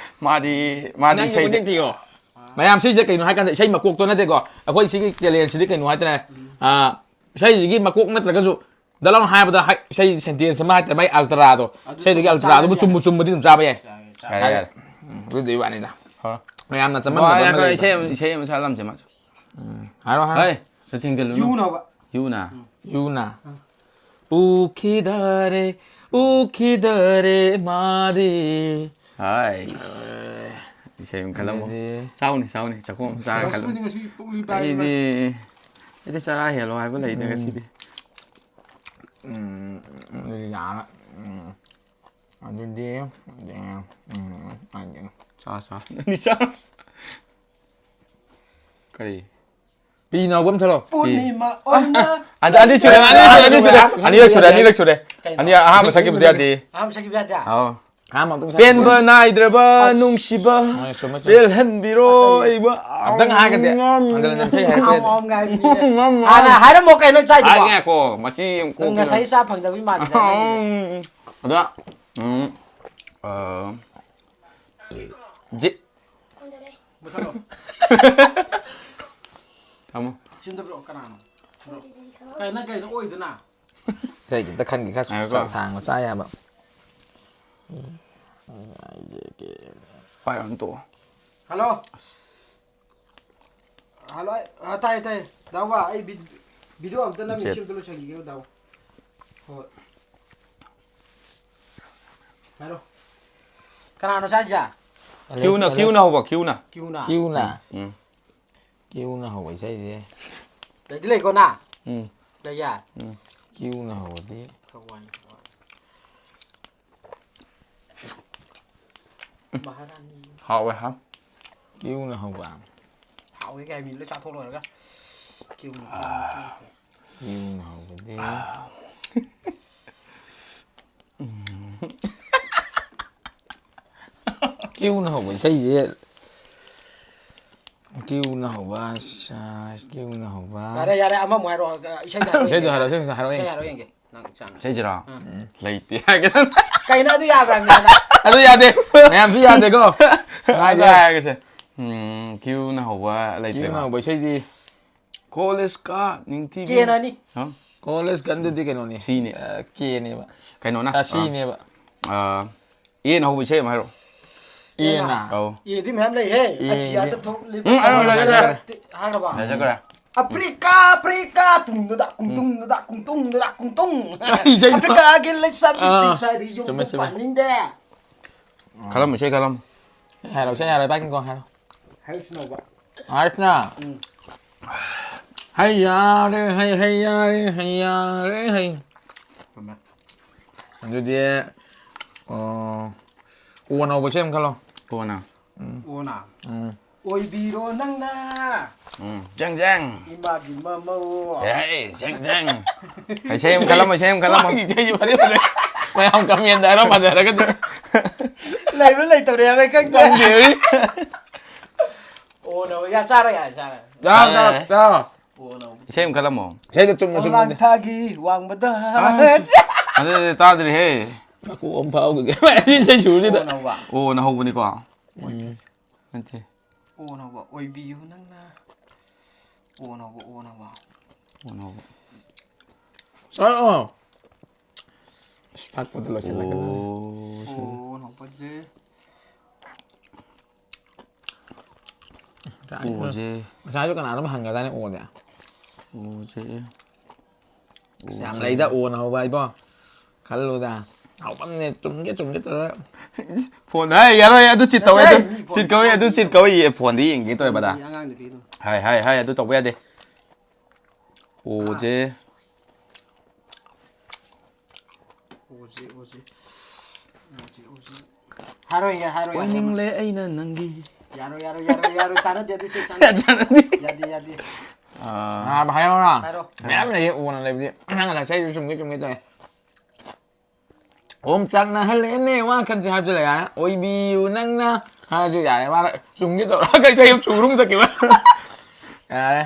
ꯃꯥꯗꯤ, ꯃꯥꯗꯤ ꯅꯪꯒꯤ ꯏꯁꯩꯗꯤ ꯈꯨꯗꯤꯡ ꯊꯤꯌꯣ꯫ ꯃꯌꯥꯝ, ꯁꯤꯁꯦ ꯀꯩꯅꯣ ꯍꯥꯏꯀꯥꯟꯗ ꯏꯁꯩ ꯃꯀꯣꯛꯇꯣ ꯅꯠꯇꯦꯀꯣ꯫ ꯑꯩꯈꯣꯏ ꯁꯤꯒꯤ ꯇꯦꯂꯦꯟꯁꯤꯗꯤ ꯀꯩꯅꯣ ꯍꯥꯏꯇꯥꯔꯦ꯫ ꯑꯥ, ꯏꯁꯩꯁꯤꯒꯤ ꯃꯀꯣꯛ ꯅꯠꯇ꯭ꯔꯒꯁꯨ ꯗꯂꯥꯎꯅ ꯍꯥꯏꯕꯗ ꯍꯥꯏ-, ꯏꯁꯩ ꯁꯦꯟꯇꯦꯟꯁ ꯑꯃ ꯍꯥꯏꯇꯥꯔꯦ, ꯃꯥꯏ ꯑꯜꯇꯔꯥꯗꯣ, ꯑꯗꯨ ꯏꯁꯩꯗꯨꯒꯤ ꯆꯨꯝꯕ ꯑꯜꯇꯔꯥꯗꯨꯕꯨ ꯆꯥꯕ ꯆꯨꯝꯕꯨ ꯌꯥꯏ꯫ ꯆꯨꯝꯕꯨꯗꯤ ꯑꯗꯨꯝ ꯆꯥꯕ ꯌꯥꯏ꯫ ꯌꯥꯔꯦ, ꯌꯥꯔꯦ꯫ ꯎꯝ, ꯑꯗꯨꯗꯤ ꯋꯥꯅꯤꯗ꯫ ꯍꯣꯏ꯫ ꯃꯌꯥꯝꯅ ꯆꯃꯝꯅꯕ ꯑꯃ ꯉꯥꯏꯈꯣ, ꯂꯩꯕꯗꯣ꯫ ꯏꯁꯩ ꯑꯃ, ꯏꯁꯩ ꯑꯃ ꯁꯛꯍꯜꯂꯝꯁꯦ ꯃꯥꯁꯨ꯫ ꯎꯝ, ꯍꯥꯏꯔꯣ, ꯍꯥꯏꯔꯣ꯫ ꯍꯣꯏ, ꯆꯠꯊꯤꯡ ꯊꯤꯜꯂꯨꯅꯨ꯫ ꯌꯨꯅ ꯍꯧꯕ꯫ ꯌꯨꯅ? ꯎꯝ꯫ ꯌꯨꯅ? ꯑꯥ꯫ ꯎꯈꯤꯗꯔꯦ, ꯎꯈꯤꯗꯔꯦ ꯃꯥꯗꯤ꯫ ꯍꯥꯏ꯫ ꯑꯦ꯫ ꯏꯁꯩ ꯑꯃ ꯈꯜꯂꯝꯃꯣ꯫ ꯑꯗꯨꯗꯤ ꯆꯥꯎꯅꯤ, ꯆꯥꯎꯅꯤ, ꯆꯥꯛꯈꯣꯝ ꯑꯃ ꯆꯥꯔ ꯈꯜꯂꯣ꯫ ꯉꯁꯤꯗꯤ, ꯉꯁꯤ ꯄꯨꯛꯂꯤ ꯄꯥꯏꯔꯤ ꯑꯩꯗꯤ, ꯃꯥ꯫ ꯑꯩꯗꯤ ꯆꯔꯥ ꯍꯦꯜꯂꯣ ꯍꯥꯏꯕ ꯂꯩꯗ ꯎꯝ꯫ ꯉꯁꯤꯗꯤ꯫ ꯎꯝ, ꯑꯗꯨꯗꯤ ꯌꯥꯔꯦ꯫ ꯎꯝ꯫ ꯑꯗꯨꯗꯤ, ꯎꯝ, ꯎꯝ, ꯆꯥ, ꯆꯥ꯫ ꯅꯪꯗꯤ ꯆꯥ꯫ ꯀꯔꯤ? ꯄꯤꯅ ꯍꯧꯕ ꯑꯃ ꯁꯛꯂꯛꯑꯣ꯫ ꯄꯨꯔꯅꯤꯃ ꯑꯣꯏꯅ ꯑꯅꯤ, ꯑꯅꯤ ꯁꯨꯔꯦ, ꯑꯅꯤ ꯁꯨꯔꯦ, ꯑꯅꯤꯔꯛ ꯁꯨꯔꯦ, ꯑꯅꯤꯔꯛ ꯁꯨꯔꯦ꯫ ꯀꯩꯅꯣ? ꯑꯅꯤ, ꯑꯍꯥꯟꯕ ꯁꯛꯈꯤꯕꯗꯤ ꯌꯥꯗꯦ꯫ ꯑꯍꯥꯟꯕ ꯁꯛꯈꯤꯕ ꯌꯥꯗꯦ? ꯑꯥꯎ꯫ ꯑꯍꯥꯟꯕ ꯑꯝꯇꯪ ꯁꯛꯈꯤꯕꯗꯤ ꯄꯦꯟꯕ ꯌꯥꯗꯦ꯫ ꯅꯥꯏꯗ꯭ꯔꯕ ꯑꯁ꯫ ꯅꯨꯡꯁꯤꯕ ꯍꯣꯏ, ꯆꯨꯝꯃꯦ, ꯆꯨꯝꯃꯦ꯫ ꯄꯦꯜꯍꯟꯕꯤꯔꯣ ꯑꯁ, ꯑꯩ ꯑꯩꯕꯨ꯫ ꯑꯝꯇꯪ ꯍꯥꯏꯔꯒꯗꯤ, ꯍꯟꯖꯟ ꯍꯟꯖꯟ ꯏꯁꯩ ꯍꯥꯏꯔꯒꯗꯤ꯫ ꯉꯝ, ꯉꯝ, ꯉꯝ, ꯉꯝ꯫ ꯍꯥꯟꯅ ꯍꯥꯏꯔꯝꯃꯣ ꯀꯩꯅꯣ ꯆꯥꯏꯗꯨꯕꯣ? ꯍꯥꯏꯒꯦ ꯉꯥꯏꯈꯣ, ꯃꯁꯤ ꯑꯃꯨꯛ ꯅꯪ ꯀꯣꯛꯀꯦ꯫ ꯉꯁꯥꯏ ꯆꯥ ꯐꯪꯗꯕꯩ ꯃꯥꯜꯂꯤꯗ ꯅꯪꯒꯤꯗꯤ꯫ ꯎꯝ, ꯑꯗ, ꯎꯝ, ꯑ, ꯖꯤ-, ꯃꯨꯊꯠꯂꯣ꯫ ꯊꯝꯃꯣ꯫ ꯁꯤꯝꯗ ꯄꯤꯔꯛꯑꯣ, ꯀꯅꯥꯅꯣ? ꯀꯩ, ꯅꯪ ꯀꯩꯅꯣ ꯑꯣꯏꯗꯨꯅ? ꯏꯁꯩ ꯈꯤꯇ ꯈꯟꯒꯦ, ꯈꯔ ꯉꯥꯏꯈꯣꯀꯣ꯫ ꯁꯥꯡꯅ ꯆꯥ ꯌꯥꯕ꯫ ꯄꯥꯏꯔꯣ, ꯑꯗꯨꯝ ꯇꯣꯛꯑꯣ꯫ ꯍꯜꯂꯣ꯫ ꯍꯜꯂꯣ, ꯑꯩ, ꯑ, ꯇꯥꯏꯌꯦ, ꯇꯥꯏꯌꯦ꯫ ꯗꯥꯎꯕ, ꯑꯩ ꯚꯤ-, ꯚꯤꯗꯤꯑꯣ ꯑꯝꯇ ꯅꯝꯃꯤ, ꯁꯤ ꯑꯝꯇ ꯂꯣꯏꯁꯟꯈꯤꯒꯦ, ꯗꯥꯎ꯫ ꯍꯣꯏ꯫ ꯍꯥꯏꯔꯣ꯫ ꯀꯅꯥꯅꯣ ꯆꯥꯏꯁꯦ? Alex, ꯀ꯭ꯌꯨꯅ, Alex. ꯀ꯭ꯌꯨꯅ ꯍꯧꯕ, ꯀ꯭ꯌꯨꯅ꯫ ꯀ꯭ꯌꯨꯅ? ꯀ꯭ꯌꯨꯅ? ꯎꯝ꯫ ꯀ꯭ꯌꯨꯅ ꯍꯧꯕ ꯏꯁꯩꯁꯦ꯫ ꯂꯩꯗꯤ ꯂꯩꯀꯣ ꯅ? ꯎꯝ꯫ ꯂꯩꯌꯦ? ꯎꯝ꯫ ꯀ꯭ꯌꯨꯅ ꯍꯧꯕꯗꯤ꯫ ꯊꯋꯥꯏ, ꯊꯋꯥꯏ꯫ ꯃꯍꯥꯔꯥꯅꯤ꯫ ꯍꯥꯎꯋꯦ ꯍꯥ꯫ ꯀ꯭ꯌꯨꯅ ꯍꯧꯕ꯫ ꯍꯥꯎꯋꯦ ꯀꯥꯏ ꯃꯤ ꯂꯣꯏ ꯆꯥꯊꯣꯛ ꯂꯣꯏꯔꯒ꯫ ꯀ꯭ꯌꯨꯅ꯫ ꯀ꯭ꯌꯨꯅ ꯍꯧꯕꯗꯤ꯫ ꯀ꯭ꯌꯨꯅ ꯍꯧꯕ ꯏꯁꯩꯁꯦ꯫ ꯀ꯭ꯌꯨꯅ ꯍꯧꯕ꯫ ꯀ꯭ꯌꯨꯅ ꯍꯧꯕ꯫ ꯌꯥꯔꯦ ꯌꯥꯔꯦ ꯑꯃꯃꯨꯛ ꯍꯥꯏꯔꯛꯑꯣ꯫ ꯏꯁꯩꯗꯣ ꯍꯥꯏꯔꯛꯑꯣ ꯏꯁꯩꯗꯣ ꯌꯦꯡꯒꯦ꯫ ꯍꯥꯏꯔꯛꯑꯣ ꯏꯁꯩꯗꯣ ꯍꯥꯏꯔꯛꯑꯣ ꯏꯁꯩ ꯌꯦꯡꯒꯦ꯫ ꯍꯥꯏꯔꯛꯑꯣ ꯌꯦꯡꯒꯦ꯫ ꯅꯪ ꯆꯥꯡ꯫ ꯏꯁꯩꯁꯤꯔꯣ? ꯂꯩꯇꯦ ꯍꯥꯏꯒꯦ꯫ ꯀꯩꯅꯣ ꯑꯗꯨ ꯌꯥꯕ꯭ꯔꯥ ꯍꯥꯏꯕꯅꯤꯗ꯫ ꯑꯗꯨ ꯌꯥꯗꯦ꯫ ꯃꯌꯥꯝꯁꯨ ꯌꯥꯗꯦꯀꯣ꯫ ꯑꯗꯨ ꯍꯥꯏꯔꯒꯁꯦ꯫ ꯎꯝ, ꯀ꯭ꯌꯨꯅ ꯍꯧꯕ ꯀ꯭ꯌꯨꯅ ꯂꯩꯇ꯭ꯔꯦꯕ꯫ ꯍꯧꯕ ꯏꯁꯩꯗꯤ꯫ ꯀꯣꯂꯦꯖꯀ ꯅꯤꯡꯊꯤꯕꯤ꯫ ꯀꯦꯅ ꯑꯅꯤ꯫ ꯍꯥ? ꯀꯣꯂꯦꯖ ꯀꯟꯗꯗꯤ ꯀꯩꯅꯣꯅꯤ꯫ ꯁꯤꯅꯤ꯫ ꯑ, ꯀꯦꯅꯦꯕ꯫ ꯀꯩꯅꯣꯅ? ꯑ, ꯁꯤꯅꯦꯕ꯫ ꯑ, ꯑꯦꯅ ꯍꯧꯕ ꯏꯁꯩ ꯑꯃ ꯍꯥꯏꯔꯣ꯫ ꯑꯦꯅ꯫ ꯑꯧ꯫ ꯑꯦꯗꯤ ꯃꯌꯥꯝ ꯂꯩꯍꯦ꯫ ꯑꯦꯗꯤ꯫ ꯑꯇꯤꯌꯥꯗ ꯊꯣꯛꯂꯤꯕ ꯎꯝ, ꯑꯗꯨ ꯂꯩꯔꯦ, ꯂꯩꯔꯦ, ꯂꯩꯔꯦ꯫ ꯍꯥꯏꯈ꯭ꯔꯕ? ꯌꯥꯖꯈ꯭ꯔꯦ꯫ ꯑꯐ꯭ꯔꯤꯀꯥ ꯑꯐ꯭ꯔꯤꯀꯥ ꯇꯨꯡꯗꯨꯗ ꯀꯨꯡꯇꯨꯡꯗꯨꯗ ꯀꯨꯡꯇꯨꯡꯗꯨꯗ ꯀꯨꯡꯇꯨꯡ꯫ ꯏꯁꯩꯗꯣ꯫ ꯑꯐ꯭ꯔꯤꯀꯥꯒꯤ ꯂꯩꯁꯥꯕꯤꯁꯤꯡ ꯑꯥ, ꯁꯥꯏꯗ ꯌꯨꯝꯗ ꯆꯨꯝꯃꯦ, ꯆꯨꯝꯃꯦ꯫ ꯄꯥꯅꯤꯡꯗꯦ꯫ ꯈꯜꯂꯝꯃꯨ, ꯏꯁꯩ ꯈꯜꯂꯝꯃꯨ꯫ ꯍꯥꯏꯔꯣ ꯏꯁꯩ ꯍꯥꯏꯔꯣ ꯏꯕꯥꯅꯤꯀꯣ ꯍꯥꯏꯔꯣ꯫ ꯍꯥꯏꯔꯁꯤꯅꯣꯕ꯫ ꯑꯥꯔꯠꯁꯅ꯫ ꯎꯝ꯫ ꯍꯩ ꯌꯥꯔꯦ ꯍꯩ ꯍꯩ ꯌꯥꯔꯦ ꯍꯩ ꯌꯥꯔꯦ ꯍꯩ꯫ ꯆꯨꯝꯃꯦ꯫ ꯑꯗꯨꯗꯤ ꯑꯣ, ꯑꯣꯅ ꯍꯧꯕ ꯏꯁꯩ ꯑꯃ ꯈꯜꯂꯣ꯫ ꯀꯣꯟꯅ꯫ ꯑꯣꯅ꯫ ꯎꯝ꯫ ꯑꯣꯏꯕꯤꯔꯣ ꯅꯪꯅ꯫ ꯎꯝ, ꯖꯦꯡ ꯖꯦꯡ꯫ ꯏꯃꯥꯒꯤ ꯃꯃꯧ꯫ ꯑꯦ, ꯖꯦꯡ ꯖꯦꯡ꯫ ꯏꯁꯩ ꯑꯃ ꯈꯜꯂꯝꯃꯣ, ꯏꯁꯩ ꯑꯃ ꯈꯜꯂꯝꯃꯣ꯫ ꯃꯥꯒꯤ ꯏꯁꯩꯁꯦ ꯐꯖꯩ, ꯐꯖꯩ꯫ ꯃꯌꯥꯝ ꯀꯃꯦꯟꯗ ꯍꯥꯏꯔꯣ ꯐꯖꯔꯒꯗꯤ꯫ ꯂꯩꯕ꯭ꯔꯥ ꯂꯩꯇꯕ꯭ꯔꯥ ꯍꯥꯏꯕ ꯈꯪꯗꯦ꯫ ꯈꯪꯗꯦ꯫ ꯑꯣꯅ ꯍꯧꯕ꯫ ꯌꯥ ꯆꯥꯔꯣ ꯌꯥꯔꯦ ꯆꯥꯔꯦ꯫ ꯆꯥꯔꯣ, ꯆꯥꯔꯣ, ꯆꯥꯔꯣ꯫ ꯑꯣꯅ ꯍꯧꯕ꯫ ꯏꯁꯩ ꯑꯃ ꯈꯜꯂꯝꯃꯣ꯫ ꯏꯁꯩꯗꯣ ꯆꯨꯝꯅ ꯆꯨꯝꯅ꯫ ꯈꯣꯡꯂꯥꯡ ꯊꯥꯒꯤ ꯋꯥꯡꯃꯗ꯫ ꯑꯁ, ꯑꯗꯨꯗꯤ ꯇꯥꯗ꯭ꯔꯤꯍꯦ꯫ ꯃꯀꯣꯛ ꯑꯃ ꯐꯥꯎꯈꯤꯒꯦ꯫ ꯏꯁꯩ ꯁꯨꯔꯁꯤꯗ꯫ ꯑꯣꯅ ꯍꯧꯕ꯫ ꯑꯣꯅ ꯍꯧꯕꯅꯤꯀꯣ꯫ ꯎꯝ꯫ ꯅꯠꯇꯦ꯫ ꯑꯣꯅ ꯍꯧꯕ꯫ ꯑꯣꯏꯕꯤꯌꯨ ꯅꯪꯅ꯫ ꯑꯣꯅ ꯍꯧꯕ ꯑꯣꯅ ꯍꯧꯕ꯫ ꯑꯣꯅ ꯍꯧꯕ꯫ ꯑꯣ꯫ ꯑꯁ, ꯐꯥꯛꯄꯗ ꯂꯣꯏꯁꯤꯜꯂꯛꯀꯗꯧꯔꯦ꯫ ꯑꯣ, ꯁꯤ꯫ ꯑꯣꯅ ꯍꯧꯕꯁꯦ꯫ ꯑꯣꯁꯦ꯫ ꯉꯁꯥꯏꯁꯨ ꯀꯅꯥꯅꯣꯝ ꯍꯪꯒꯗꯥꯏꯅꯦ ꯑꯣꯁꯦ꯫ ꯑꯣꯁꯦ꯫ ꯑꯁ, ꯌꯥꯝ ꯂꯩꯗ ꯑꯣꯅ ꯍꯧꯕ ꯏꯕꯣ꯫ ꯈꯜꯂꯨꯗ꯫ ꯍꯧꯐꯝꯅꯦ ꯆꯨꯝꯒꯦ ꯆꯨꯝꯒꯦ ꯇꯧꯔꯒ꯫ ꯐꯣꯟꯗ ꯍꯥꯏ ꯌꯥꯔꯣꯏ ꯑꯗꯨ ꯆꯤꯠ ꯇꯧꯋꯦ ꯑꯗꯨ ꯍꯦ, ꯃꯤ ꯐꯣꯟ ꯆꯤꯠ ꯀꯧꯋꯦ ꯑꯗꯨ ꯆꯤꯠ ꯀꯧꯋꯦ ꯌꯦ ꯐꯣꯟꯗ ꯌꯦꯡꯒꯦ ꯇꯧꯋꯦ ꯕꯗꯥ꯫ ꯃꯤ ꯑꯉꯥꯡ ꯅꯨꯄꯤꯗꯣ꯫ ꯍꯥꯏ ꯍꯥꯏ ꯍꯥꯏ ꯑꯗꯨ ꯇꯧꯕ ꯌꯥꯗꯦ꯫ ꯑꯣꯁꯦ꯫ ꯑꯣꯁꯦ ꯑꯣꯁꯦ꯫ ꯑꯣꯁꯦ ꯑꯣꯁꯦ꯫ ꯍꯥꯏꯔꯣꯏꯒꯦ, ꯍꯥꯏꯔꯣꯏ, ꯌꯥꯔꯣꯏ꯫ ꯑꯣꯏꯅꯤꯡꯂꯦ ꯑꯩꯅ ꯅꯪꯒꯤ ꯌꯥꯔꯣꯏ, ꯌꯥꯔꯣꯏ, ꯌꯥꯔꯣꯏ, ꯌꯥꯔꯣꯏ, ꯆꯥꯟꯅꯗꯦ ꯑꯗꯨꯁꯨ ꯆꯥꯟꯅꯗꯦ꯫ ꯌꯥꯗꯦ, ꯌꯥꯗꯦ꯫ ꯅꯍꯥꯟ ꯍꯥꯏꯔꯛꯑꯣꯔꯥ? ꯍꯥꯏꯔꯣ꯫ ꯃꯌꯥꯝ ꯂꯩꯌꯦ ꯎꯅ ꯂꯩꯕꯗꯤ꯫ ꯅꯪ ꯉꯁꯥꯏꯁꯨ ꯆꯨꯝꯒꯦ ꯆꯨꯝꯒꯦ ꯇꯧꯋꯦ꯫ ꯑꯣꯝ ꯆꯥꯛꯅꯍꯜꯂꯦꯅꯦ ꯋꯥꯈꯜꯁꯦ ꯍꯥꯏꯕꯁꯨ ꯂꯩ ꯌꯥꯔꯦ꯫ ꯑꯣꯏꯕꯤꯌꯨ ꯅꯪꯅ ꯍꯥꯏꯔꯁꯨ ꯌꯥꯔꯦ꯫ ꯃꯥꯅ ꯆꯨꯝꯒꯦ ꯇꯧꯔꯒ ꯏꯁꯩ ꯑꯃ ꯁꯨꯔꯨꯝ ꯆꯠꯈꯤꯕ꯫ ꯌꯥꯔꯦ꯫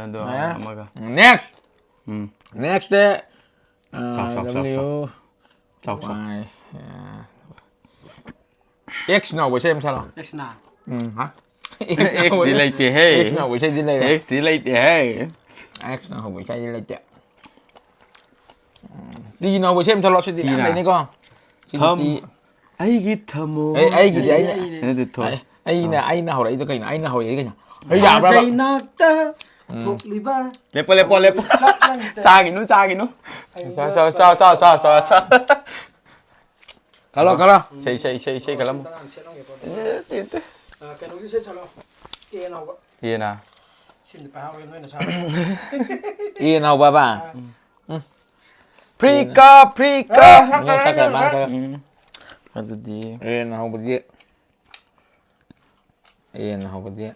ꯑꯗꯣ ꯌꯥꯔꯦ꯫ ꯑꯃꯒ Next꯫ ꯎꯝ Next ꯁꯦ ꯆꯥꯎ, ꯆꯥꯎ, ꯆꯥꯎ, W ꯆꯥꯎ꯫ ꯆꯥꯎ ꯆꯥꯎ Y X ꯅ ꯍꯧꯕ ꯏꯁꯩ ꯑꯃ ꯁꯥꯔꯣ꯫ ꯑꯦꯛꯁꯅ꯫ ꯎꯝ ꯍꯥ? X ꯗꯤ ꯂꯩꯇꯦꯍꯦ꯫ X ꯅ ꯍꯧꯕ ꯏꯁꯩꯗꯤ ꯂꯩꯔꯦ꯫ X ꯗꯤ ꯂꯩꯇꯦꯍꯦ꯫ X ꯅ ꯍꯧꯕ ꯏꯁꯩꯗꯤ ꯂꯩꯇꯦ꯫ T ꯅ ꯍꯧꯕ ꯏꯁꯩ ꯑꯃ ꯁꯥꯔꯣ ꯁꯤꯗꯤ ꯃꯌꯥꯝ T ꯅ꯫ ꯂꯩꯅꯤꯀꯣ꯫ ꯁꯤꯗꯤ ꯊꯝ T꯫ ꯑꯩꯒꯤ ꯊꯃꯣꯏ ꯑꯩ ꯑꯩꯒꯤꯗꯤ ꯑꯩꯅ ꯑꯩꯅꯦ꯫ ꯅꯠꯇꯦ ꯊꯣꯏ ꯑꯩ- ꯑꯩꯅ ꯑꯩꯅ ꯍꯧꯔꯛꯏꯗꯣ ꯀꯩꯅꯣ? ꯑꯩꯅ ꯍꯧꯔꯛꯏꯗꯤ ꯀꯩꯅꯣ? ꯑꯩ ꯌꯥꯕ꯭ꯔꯕ? ꯃꯖꯩꯅꯥꯛꯇ ꯊꯣꯛꯂꯤꯕ ꯂꯦꯞꯄꯣ ꯂꯦꯞꯄꯣ ꯂꯦꯞꯄꯣ꯫ ꯆꯞ ꯂꯪꯇ꯫ ꯆꯥꯒꯤꯅꯨ ꯆꯥꯒꯤꯅꯨ꯫ ꯆꯥꯎ ꯆꯥꯎ ꯆꯥꯎ ꯆꯥꯎ ꯆꯥꯎ ꯆꯥꯎ꯫ ꯈꯜꯂꯣ ꯈꯜꯂꯣ꯫ ꯏꯁꯩ ꯏꯁꯩ ꯏꯁꯩ ꯏꯁꯩ ꯈꯜꯂꯝꯃꯨ꯫ ꯑꯉꯥꯡ ꯁꯦꯠꯂꯝꯒꯦꯀꯣ꯫ ꯑꯦ, ꯁꯤ ꯏꯠꯇꯦ꯫ ꯑ, ꯀꯩꯅꯣꯒꯤ ꯏꯁꯩ ꯁꯥꯔꯣ꯫ ꯑꯦꯅ ꯍꯧꯕ꯫ ꯌꯦꯅ꯫ ꯁꯤꯟꯗꯤ ꯄꯥꯏꯍꯧꯔꯒꯦ ꯅꯣꯏꯅ ꯁꯥꯔꯣ꯫ A ꯅ ꯍꯧꯕꯕ꯫ ꯐ꯭ꯔꯤꯀꯥ ꯐ꯭ꯔꯤꯀꯥ꯫ ꯃꯥ ꯆꯠꯈ꯭ꯔꯦ, ꯃꯥ ꯆꯠꯈ꯭ꯔꯦ꯫ ꯎꯝ꯫ ꯑꯗꯨꯗꯤ A ꯅ ꯍꯧꯕꯗꯤ꯫ A ꯅ ꯍꯧꯕꯗꯤ꯫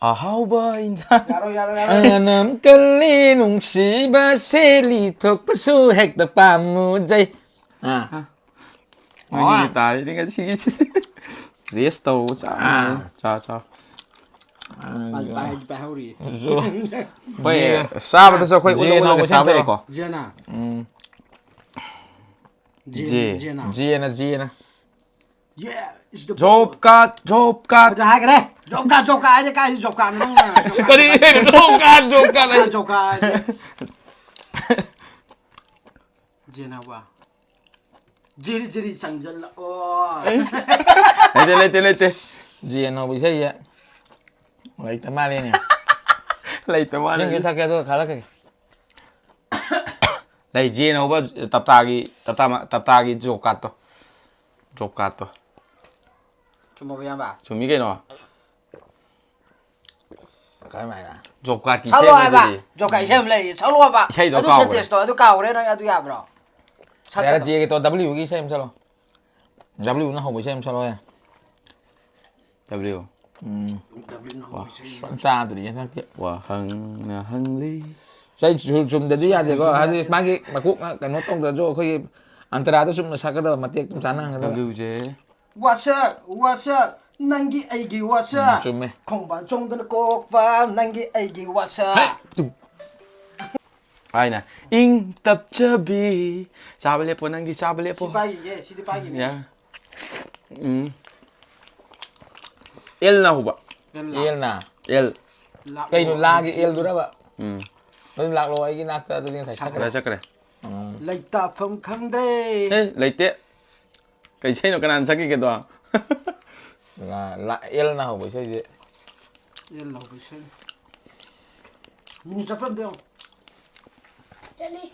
ꯑꯍꯥꯎꯕ ꯏꯟꯖꯥꯡ꯫ ꯌꯥꯔꯣꯏ, ꯌꯥꯔꯣꯏ, ꯌꯥꯔꯣꯏ꯫ ꯑꯅꯝ ꯀꯜꯂꯤ ꯅꯨꯡꯁꯤꯕ ꯁꯦꯂꯤ ꯊꯣꯛꯄꯁꯨ ꯍꯦꯛꯇ ꯄꯥꯝꯃꯨꯖꯩ꯫ ꯑꯥ꯫ ꯃꯣꯏꯒꯤꯗꯤ ꯇꯥꯔꯤꯅꯤ ꯉꯁꯤꯒꯤꯁꯤꯗꯤ꯫ Rest ꯇꯧꯔꯒ ꯆꯥꯕꯅꯤ꯫ ꯆꯥ ꯆꯥ꯫ ꯄꯥꯏ-, ꯄꯥꯏ-, ꯄꯥꯏꯍꯧꯔꯤ꯫ ꯑꯩꯈꯣꯏ ꯆꯥꯕꯗꯁꯨ ꯑꯩꯈꯣꯏ ꯎꯠꯂ ꯎꯠꯂꯒ ꯆꯥꯕ ꯌꯥꯏꯀꯣ꯫ ꯖꯦꯅꯥ꯫ ꯎꯝ꯫ ꯖꯦ-, ꯖꯦ꯫ ꯖꯦꯅꯥ꯫ G ꯅ G ꯅ꯫ Yeah, it's the Job card, job card꯫ ꯑꯗꯨ ꯍꯥꯏꯈ꯭ꯔꯦ꯫ Job card, job card ꯍꯥꯏꯔꯦ, ꯀꯥꯏꯗꯤ job cardꯅꯣ ꯅꯪꯅ? Job card, ꯀꯔꯤ job card꯫ Job card, Job card ꯍꯥꯏ? Job card ꯍꯥꯏꯔꯦ꯫ ꯖꯦꯅꯥ ꯍꯧꯕ꯫ ꯖꯤꯔꯤ ꯖꯤꯔꯤ ꯆꯪꯁꯤꯜꯂꯛꯑꯣ꯫ ꯂꯩꯇꯦ ꯂꯩꯇꯦ ꯂꯩꯇꯦ꯫ G ꯅ ꯍꯧꯕ ꯏꯁꯩꯁꯦ ꯂꯩꯇ ꯃꯥꯜꯂꯦꯅꯦ꯫ ꯂꯩꯇ ꯃꯥꯜꯂꯦ꯫ ꯆꯤꯡꯁꯨ ꯊꯛꯀꯦ ꯑꯗꯨꯒ ꯈꯜꯂꯛꯀꯦ꯫ ꯂꯩ J ꯅ ꯍꯧꯕ ꯇꯞꯇꯥꯒꯤ ꯇꯞꯇꯥ ꯇꯞꯇꯥꯒꯤ job cardꯇꯣ꯫ Job cardꯇꯣ꯫ ꯆꯨꯝꯃꯕ ꯏꯌꯥꯝꯕ? ꯆꯨꯝꯃꯤ ꯀꯩꯅꯣ꯫ ꯀꯔꯝꯍꯥꯏꯅ? Job cardꯀꯤ ꯁꯛꯂꯣ ꯏꯁꯩ ꯑꯃ ꯍꯥꯏꯕ꯫ ꯂꯩꯗꯨꯗꯤ꯫ Job card ꯏꯁꯩ ꯑꯃ ꯂꯩ꯫ ꯁꯛꯂꯣ ꯍꯥꯏꯕ꯫ ꯏꯁꯩꯗꯣ ꯑꯗꯨ ꯀꯥꯎꯈ꯭ꯔꯦ꯫ sentenceꯇꯣ ꯑꯗꯨ ꯀꯥꯎꯈ꯭ꯔꯦ ꯅꯪ ꯑꯗꯨ ꯌꯥꯕ꯭ꯔꯣ? ꯌꯥꯔꯦ, ꯁꯛꯀꯗꯕ꯫ G ꯒꯤ ꯇꯣ W ꯒꯤ ꯏꯁꯩ ꯑꯃ ꯁꯛꯂꯣ꯫ W ꯅ ꯍꯧꯕ ꯏꯁꯩ ꯑꯃ ꯁꯛꯂꯛꯑꯣ꯫ W꯫ ꯎꯝ꯫ ꯁꯨꯡ ꯆꯥꯗ꯭ꯔꯤ ꯍꯟꯗꯛꯇꯤ꯫ ꯋꯥꯍꯪꯅ ꯍꯪꯂꯤ꯫ ꯆꯩ ꯆꯨ- ꯆꯨꯝꯗꯗꯤ ꯌꯥꯗꯦꯀꯣ꯫ ꯍꯥꯏꯗꯤ ꯃꯥꯒꯤ ꯃꯀꯣꯛꯅ ꯀꯩꯅꯣ ꯇꯧꯗ꯭ꯔꯁꯨ ꯑꯩꯈꯣꯏꯒꯤ ꯑꯟꯇꯔꯥꯗ ꯆꯨꯝꯅ ꯁꯛꯀꯗꯕ ꯃꯇꯦꯛ ꯑꯗꯨꯝ ꯆꯥꯟꯅꯍꯟꯒꯗꯕ꯫ W ꯁꯦ꯫ ꯋꯥꯁꯛ ꯋꯥꯁꯛ ꯅꯪꯒꯤ ꯑꯩꯒꯤ ꯎꯝ, ꯋꯥꯁꯛ ꯆꯨꯝꯃꯦ꯫ ꯈꯣꯡꯕꯥꯟ ꯆꯣꯡꯗꯨꯅ ꯀꯣꯛꯄ ꯅꯪꯒꯤ ꯑꯩꯒꯤ ꯋꯥꯁꯛ꯫ ꯍꯦ! ꯇꯨ! ꯍꯥꯏꯅ ꯏꯪ ꯇꯞꯆꯕꯤ꯫ ꯆꯥꯕ ꯂꯦꯞꯄꯣ ꯅꯪꯒꯤ ꯆꯥꯕ ꯂꯦꯞꯄꯣ꯫ ꯁꯤ ꯄꯥꯏꯈꯤꯒꯦ ꯁꯤꯗꯤ ꯄꯥꯏꯈꯤꯒꯦ꯫ ꯌꯥ꯫ ꯎꯝ꯫ L ꯅ ꯍꯧꯕ꯫ L ꯅ꯫ L꯫ ꯀꯩꯅꯣ ꯂꯥꯒꯤ L ꯗꯨꯔꯕ? ꯎꯝ꯫ ꯑꯗꯨꯝ ꯂꯥꯛꯂꯣ ꯑꯩꯒꯤ ꯅꯥꯛꯇ ꯑꯗꯨꯗꯤ ꯉꯁꯥꯏ ꯁꯛꯈ꯭ꯔꯦ꯫ ꯆꯠꯈ꯭ꯔꯦ ꯆꯠꯈ꯭ꯔꯦ꯫ ꯎꯝ꯫ ꯂꯩꯇꯥꯐꯝ ꯈꯪꯗ꯭ꯔꯦ꯫ ꯑꯦ ꯂꯩꯇꯦ꯫ ꯀꯩ ꯏꯁꯩꯅꯣ ꯀꯅꯥꯅ ꯁꯛꯈꯤꯒꯦꯗꯣ? ꯂꯥ- ꯂꯥ- L ꯅ ꯍꯧꯕ ꯏꯁꯩꯁꯦ꯫ L ꯍꯧꯕ ꯏꯁꯩ꯫ ꯃꯤꯅꯤꯠ ꯆꯠꯄ꯭ꯔ ꯑꯝꯇ ꯌꯦꯡꯉꯣ꯫ ꯆꯠꯂꯤ꯫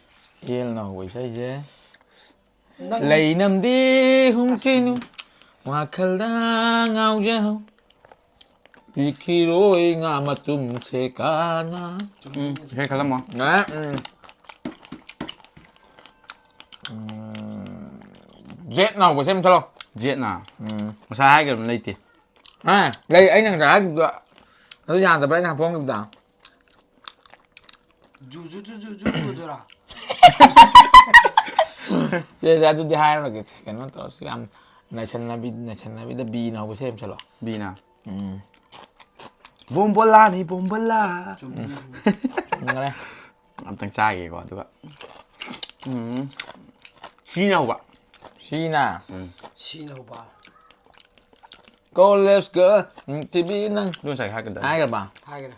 L ꯅ ꯍꯧꯕ ꯏꯁꯩꯁꯦ꯫ ꯅꯪ ꯂꯩꯅꯝꯗꯤ ꯍꯨꯝꯈꯤꯅꯨ ꯋꯥꯈꯜꯗ ꯉꯥꯎꯖꯍꯧ ꯄꯤꯈꯤꯔꯣꯏ ꯉꯥ ꯃꯇꯨꯝꯁꯦ ꯀꯥꯅ꯫ ꯎꯝ ꯏꯁꯩ ꯈꯜꯂꯝꯃꯣ꯫ ꯑ, ꯎꯝ꯫ ꯎꯝ, Z ꯅ ꯍꯧꯕ ꯏꯁꯩ ꯑꯃ ꯁꯛꯂꯛꯑꯣ꯫ Z ꯅ꯫ ꯎꯝ꯫ ꯉꯁꯥꯏ ꯍꯥꯏꯈ꯭ꯔꯕꯅꯤ ꯂꯩꯇꯦ꯫ ꯑ, ꯂꯩ ꯑꯩꯅ ꯉꯁꯥꯏ ꯍꯥꯏꯈꯤꯕꯗꯣ ꯑꯗꯨ ꯌꯥꯗꯕ꯭ꯔꯥ ꯑꯩꯅ ꯍꯥꯞꯄꯝꯈꯤꯕꯗꯣ꯫ ꯖꯨ ꯖꯨ ꯖꯨ ꯖꯨ ꯖꯨ ꯇꯧꯗꯣꯏꯔꯥ? ꯁꯦ, ꯁꯦ, ꯑꯗꯨꯗꯤ ꯍꯥꯏꯔꯔꯣꯏꯒꯦ꯫ ꯁꯦ, ꯀꯩꯅꯣ ꯇꯧꯔꯁꯤ꯫ ꯌꯥꯝ ꯅꯩꯁꯟꯅꯕꯤ ꯅꯩꯁꯟꯅꯕꯤꯗ B ꯅ ꯍꯧꯕ ꯏꯁꯩ ꯑꯃ ꯁꯛꯂꯛꯑꯣ꯫ B ꯅ꯫ ꯎꯝ꯫ ꯕꯣꯝꯕꯣꯂꯥꯅꯤ ꯕꯣꯝꯕꯣꯂꯥ꯫ ꯆꯨꯝꯈ꯭ꯔꯦ꯫ ꯑꯝꯇꯪ ꯆꯥꯒꯦꯀꯣ ꯑꯗꯨꯒ꯫ ꯎꯝ꯫ C ꯅ ꯍꯧꯕ꯫ C ꯅ꯫ ꯎꯝ꯫ C ꯅ ꯍꯧꯕ꯫ College girl ꯅꯨꯡꯁꯤꯕꯤ ꯅꯪ꯫ ꯑꯗꯨ ꯉꯁꯥꯏ ꯍꯥꯏꯒꯗꯕ꯫ ꯍꯥꯏꯈ꯭ꯔꯕ? ꯍꯥꯏꯈ꯭ꯔꯦ꯫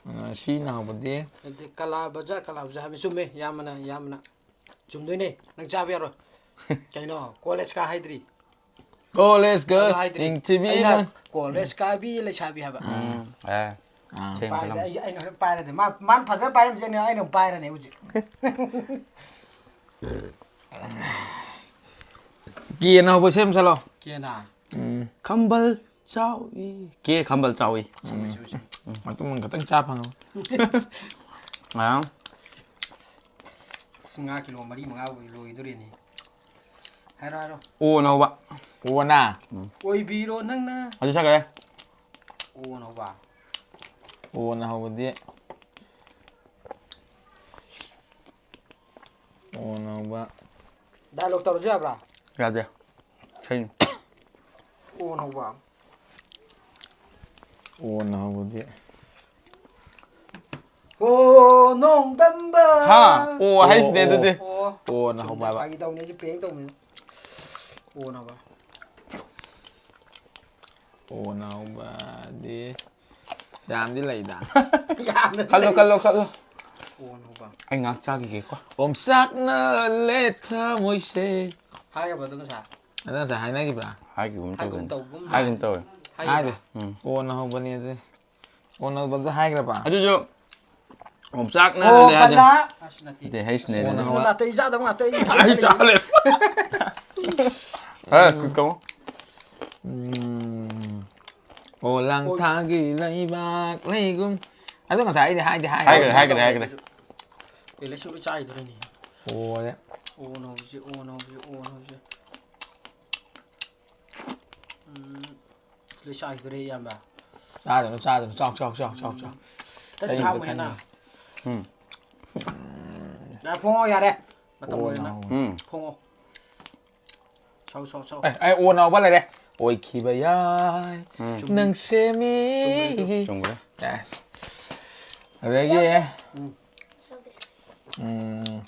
ꯑ, C ꯅ ꯍꯧꯕꯗꯤ꯫ ꯑꯗꯩ ꯀꯂꯥ ꯕꯖꯥꯔ ꯀꯂꯥ ꯕꯖꯥꯔ ꯍꯥꯏꯕ ꯆꯨꯝꯃꯦ꯫ ꯌꯥꯝꯕꯅ ꯌꯥꯝꯕꯅ ꯆꯨꯝꯗꯣꯏꯅꯦ꯫ ꯅꯪ ꯆꯥꯕ ꯌꯥꯔꯣꯏ꯫ ꯀꯩꯅꯣ ꯀꯣꯂꯦꯖ ꯀꯥ ꯍꯥꯏꯗ꯭ꯔꯤ꯫ College girl ꯑꯗꯨ ꯍꯥꯏꯗ꯭ꯔꯤ꯫ ꯅꯨꯡꯁꯤꯕꯤ ꯑꯩꯅ ꯅꯪ꯫ ꯀꯣꯂꯦꯖ ꯀꯥꯕꯤ ꯂꯩꯁꯥꯕꯤ ꯍꯥꯏꯕ꯫ ꯎꯝ꯫ ꯑꯦ꯫ ꯑꯥ꯫ ꯁꯦꯝ ꯄꯥꯏꯔꯗꯤ ꯈꯜꯂꯝꯃꯣ꯫ ꯑꯩ ꯑꯩꯅ ꯍꯣꯔꯦꯟ ꯄꯥꯏꯔꯗꯤ ꯃꯥ ꯃꯥꯅ ꯐꯖꯅ ꯄꯥꯏꯔꯝꯖꯅꯤ ꯑꯩꯅ ꯑꯃꯨꯛ ꯄꯥꯏꯔꯅꯤ ꯍꯧꯖꯤꯛ꯫ K ꯅ ꯍꯧꯕ ꯏꯁꯩ ꯑꯃ ꯁꯛꯂꯛꯑꯣ꯫ K ꯅ꯫ ꯎꯝ꯫ ꯈꯝꯕꯜ ꯆꯥꯎꯏ꯫ K ꯈꯝꯕꯜ ꯆꯥꯎꯏ꯫ ꯃꯇꯨꯝ ꯑꯃ ꯈꯛꯇꯪ ꯆꯥ ꯐꯪꯉꯕ꯫ ꯑꯥ꯫ ꯑꯁ, ꯉꯥ ꯀꯤꯂꯣ ꯃꯔꯤ ꯃꯉꯥꯕꯨ ꯂꯣꯏꯗꯣꯔꯦꯅꯦ꯫ ꯍꯥꯏꯔꯣ, ꯍꯥꯏꯔꯣ꯫ ꯑꯣꯅ ꯍꯧꯕ꯫ ꯑꯣꯅ꯫ ꯑꯣꯏꯕꯤꯔꯣ ꯅꯪꯅ꯫ ꯑꯗꯨ ꯁꯛꯈ꯭ꯔꯦ꯫ ꯑꯣꯅ ꯍꯧꯕ꯫ ꯑꯣꯅ ꯍꯧꯕꯗꯤ꯫ ꯑꯣꯅ ꯍꯧꯕ꯫ Dialogue ꯇꯧꯔꯁꯨ ꯌꯥꯕ꯭ꯔꯥ? ꯌꯥꯗꯦ꯫ ꯏꯁꯩꯅꯤ꯫ ꯑꯣꯅ ꯍꯧꯕ꯫ ꯑꯣꯅ ꯍꯧꯕꯗꯤ꯫ ꯑꯣ, ꯅꯣꯡꯗꯝꯕ꯫ ꯍꯥ? ꯑꯣ, ꯍꯥꯏꯁꯤꯅꯦ ꯑꯣ, ꯑꯗꯨꯗꯤ꯫ ꯑꯣ꯫ ꯑꯣꯅ ꯍꯧꯕ ꯍꯥꯏꯕ꯫ ꯐꯥꯒꯤ ꯇꯧꯅꯤ, ꯑꯩꯁꯨ prank ꯇꯧꯅꯤ꯫ ꯑꯣꯅ ꯍꯧꯕ꯫ ꯑꯣꯅ ꯍꯧꯕꯗꯤ ꯌꯥꯝꯗꯤ ꯂꯩꯗ꯫ ꯌꯥꯝꯅ ꯈꯜꯂꯣ, ꯂꯩ꯫ ꯈꯜꯂꯣ, ꯈꯜꯂꯣ꯫ ꯑꯣꯅ ꯍꯧꯕ꯫ ꯑꯩ ꯉꯥꯏꯍꯥꯛ ꯆꯥꯈꯤꯒꯦꯀꯣ꯫ ꯑꯣꯝꯆꯥꯛꯅ ꯂꯦ ꯊꯃꯣꯏꯁꯦ꯫ ꯍꯥꯏꯔꯕ ꯑꯗꯨ ꯉꯁꯥꯏ? ꯑꯗꯨ ꯉꯁꯥꯏ ꯍꯥꯏꯅꯈꯤꯕ꯭ꯔꯥ? ꯍꯥꯏꯈꯤꯒꯨꯝ ꯍꯥꯏꯒꯨꯝ ꯇꯧꯕꯅꯤ꯫ ꯇꯧꯒꯨꯝ ꯍꯥꯏꯒꯨꯝ ꯇꯧꯋꯦ꯫ ꯍꯥꯏꯈꯤꯕ꯭ꯔꯥ? ꯍꯥꯏꯗꯦ꯫ ꯎꯝ꯫ ꯑꯣꯅ ꯍꯧꯕꯅꯦ ꯑꯗꯨ꯫ ꯑꯣꯅ ꯍꯧꯕꯗ ꯍꯥꯏꯈ꯭ꯔꯕ? ꯑꯗꯨꯁꯨ ꯑꯣꯝꯆꯥꯛꯅ ꯑꯣ, ꯂꯦ ꯍꯥꯏꯗꯣ꯫ ꯄꯜꯂꯥ꯫ ꯑꯁ, ꯅꯠꯇꯦ꯫ ꯅꯠꯇꯦ, ꯍꯩꯁꯅꯦ ꯑꯣꯅ ꯑꯗꯨꯗꯤ꯫ ꯍꯧꯕ꯫ ꯅꯥꯇꯩ ꯆꯥꯗꯕ ꯉꯥꯛꯇ ꯑꯩ ꯑꯩ ꯊꯥꯒꯠꯂꯛꯏ꯫ ꯆꯥ ꯂꯩꯔꯦ꯫ ꯍꯦ, ꯀꯃꯣ꯫ ꯎꯝ꯫ ꯑꯣ, ꯂꯥꯡꯊꯥꯒꯤ ꯂꯩꯕꯥꯛ ꯂꯩꯒꯨꯝ꯫ ꯑꯗꯨ ꯉꯁꯥꯏ ꯑꯩꯗꯤ ꯍꯥꯏꯗꯤ ꯍꯥꯏꯈ꯭ꯔꯦ꯫ ꯍꯥꯏꯈ꯭ꯔꯦ, ꯍꯥꯏꯈ꯭ꯔꯦ, ꯍꯥꯏꯈ꯭ꯔꯦ꯫ ꯑꯦ, ꯂꯩꯁꯨ ꯂꯣꯏ ꯆꯥꯏꯗꯣꯔꯤꯅꯦ꯫ ꯑꯣ, ꯑꯗ꯫ ꯑꯣꯅ ꯍꯧꯕꯁꯦ, ꯑꯣꯅ ꯍꯧꯕꯁꯦ, ꯑꯣꯅ ꯍꯧꯕꯁꯦ꯫ ꯎꯝ, ꯂꯣꯏ ꯆꯥꯏꯗꯣꯔꯦ, ꯏꯌꯥꯝꯕ꯫ ꯆꯥꯗꯣꯏꯅꯣ, ꯆꯥꯗꯣꯏꯅꯣ꯫ ꯆꯥꯎ, ꯆꯥꯎ, ꯆꯥꯎ, ꯆꯥꯎ, ꯆꯥꯎ꯫ ꯎꯝ꯫ ꯆꯍꯤ ꯑꯝꯇ ꯈꯪꯉꯦ꯫ ꯎꯝ꯫ ꯌꯥꯔꯦ, ꯐꯣꯡꯉꯣ, ꯌꯥꯔꯦ꯫ ꯃꯇꯝ ꯑꯣ, ꯂꯣꯏꯔꯦ ꯅꯪ꯫ ꯅꯥꯎ꯫ ꯎꯝ꯫ ꯐꯣꯡꯉꯣ꯫ ꯁꯧ, ꯁꯧ, ꯁꯧ꯫ ꯑꯦ, ꯑꯩ ꯑꯣꯅ ꯍꯧꯕ ꯂꯩꯔꯦ꯫ ꯑꯣꯏꯈꯤꯕ ꯌꯥꯏ ꯎꯝ꯫ ꯅꯪꯁꯦ ꯃꯤ꯫ ꯆꯨꯝꯈ꯭ꯔꯦ꯫ ꯑꯦ꯫ ꯑꯗꯒꯤ, ꯎꯝ꯫ ꯎꯝ꯫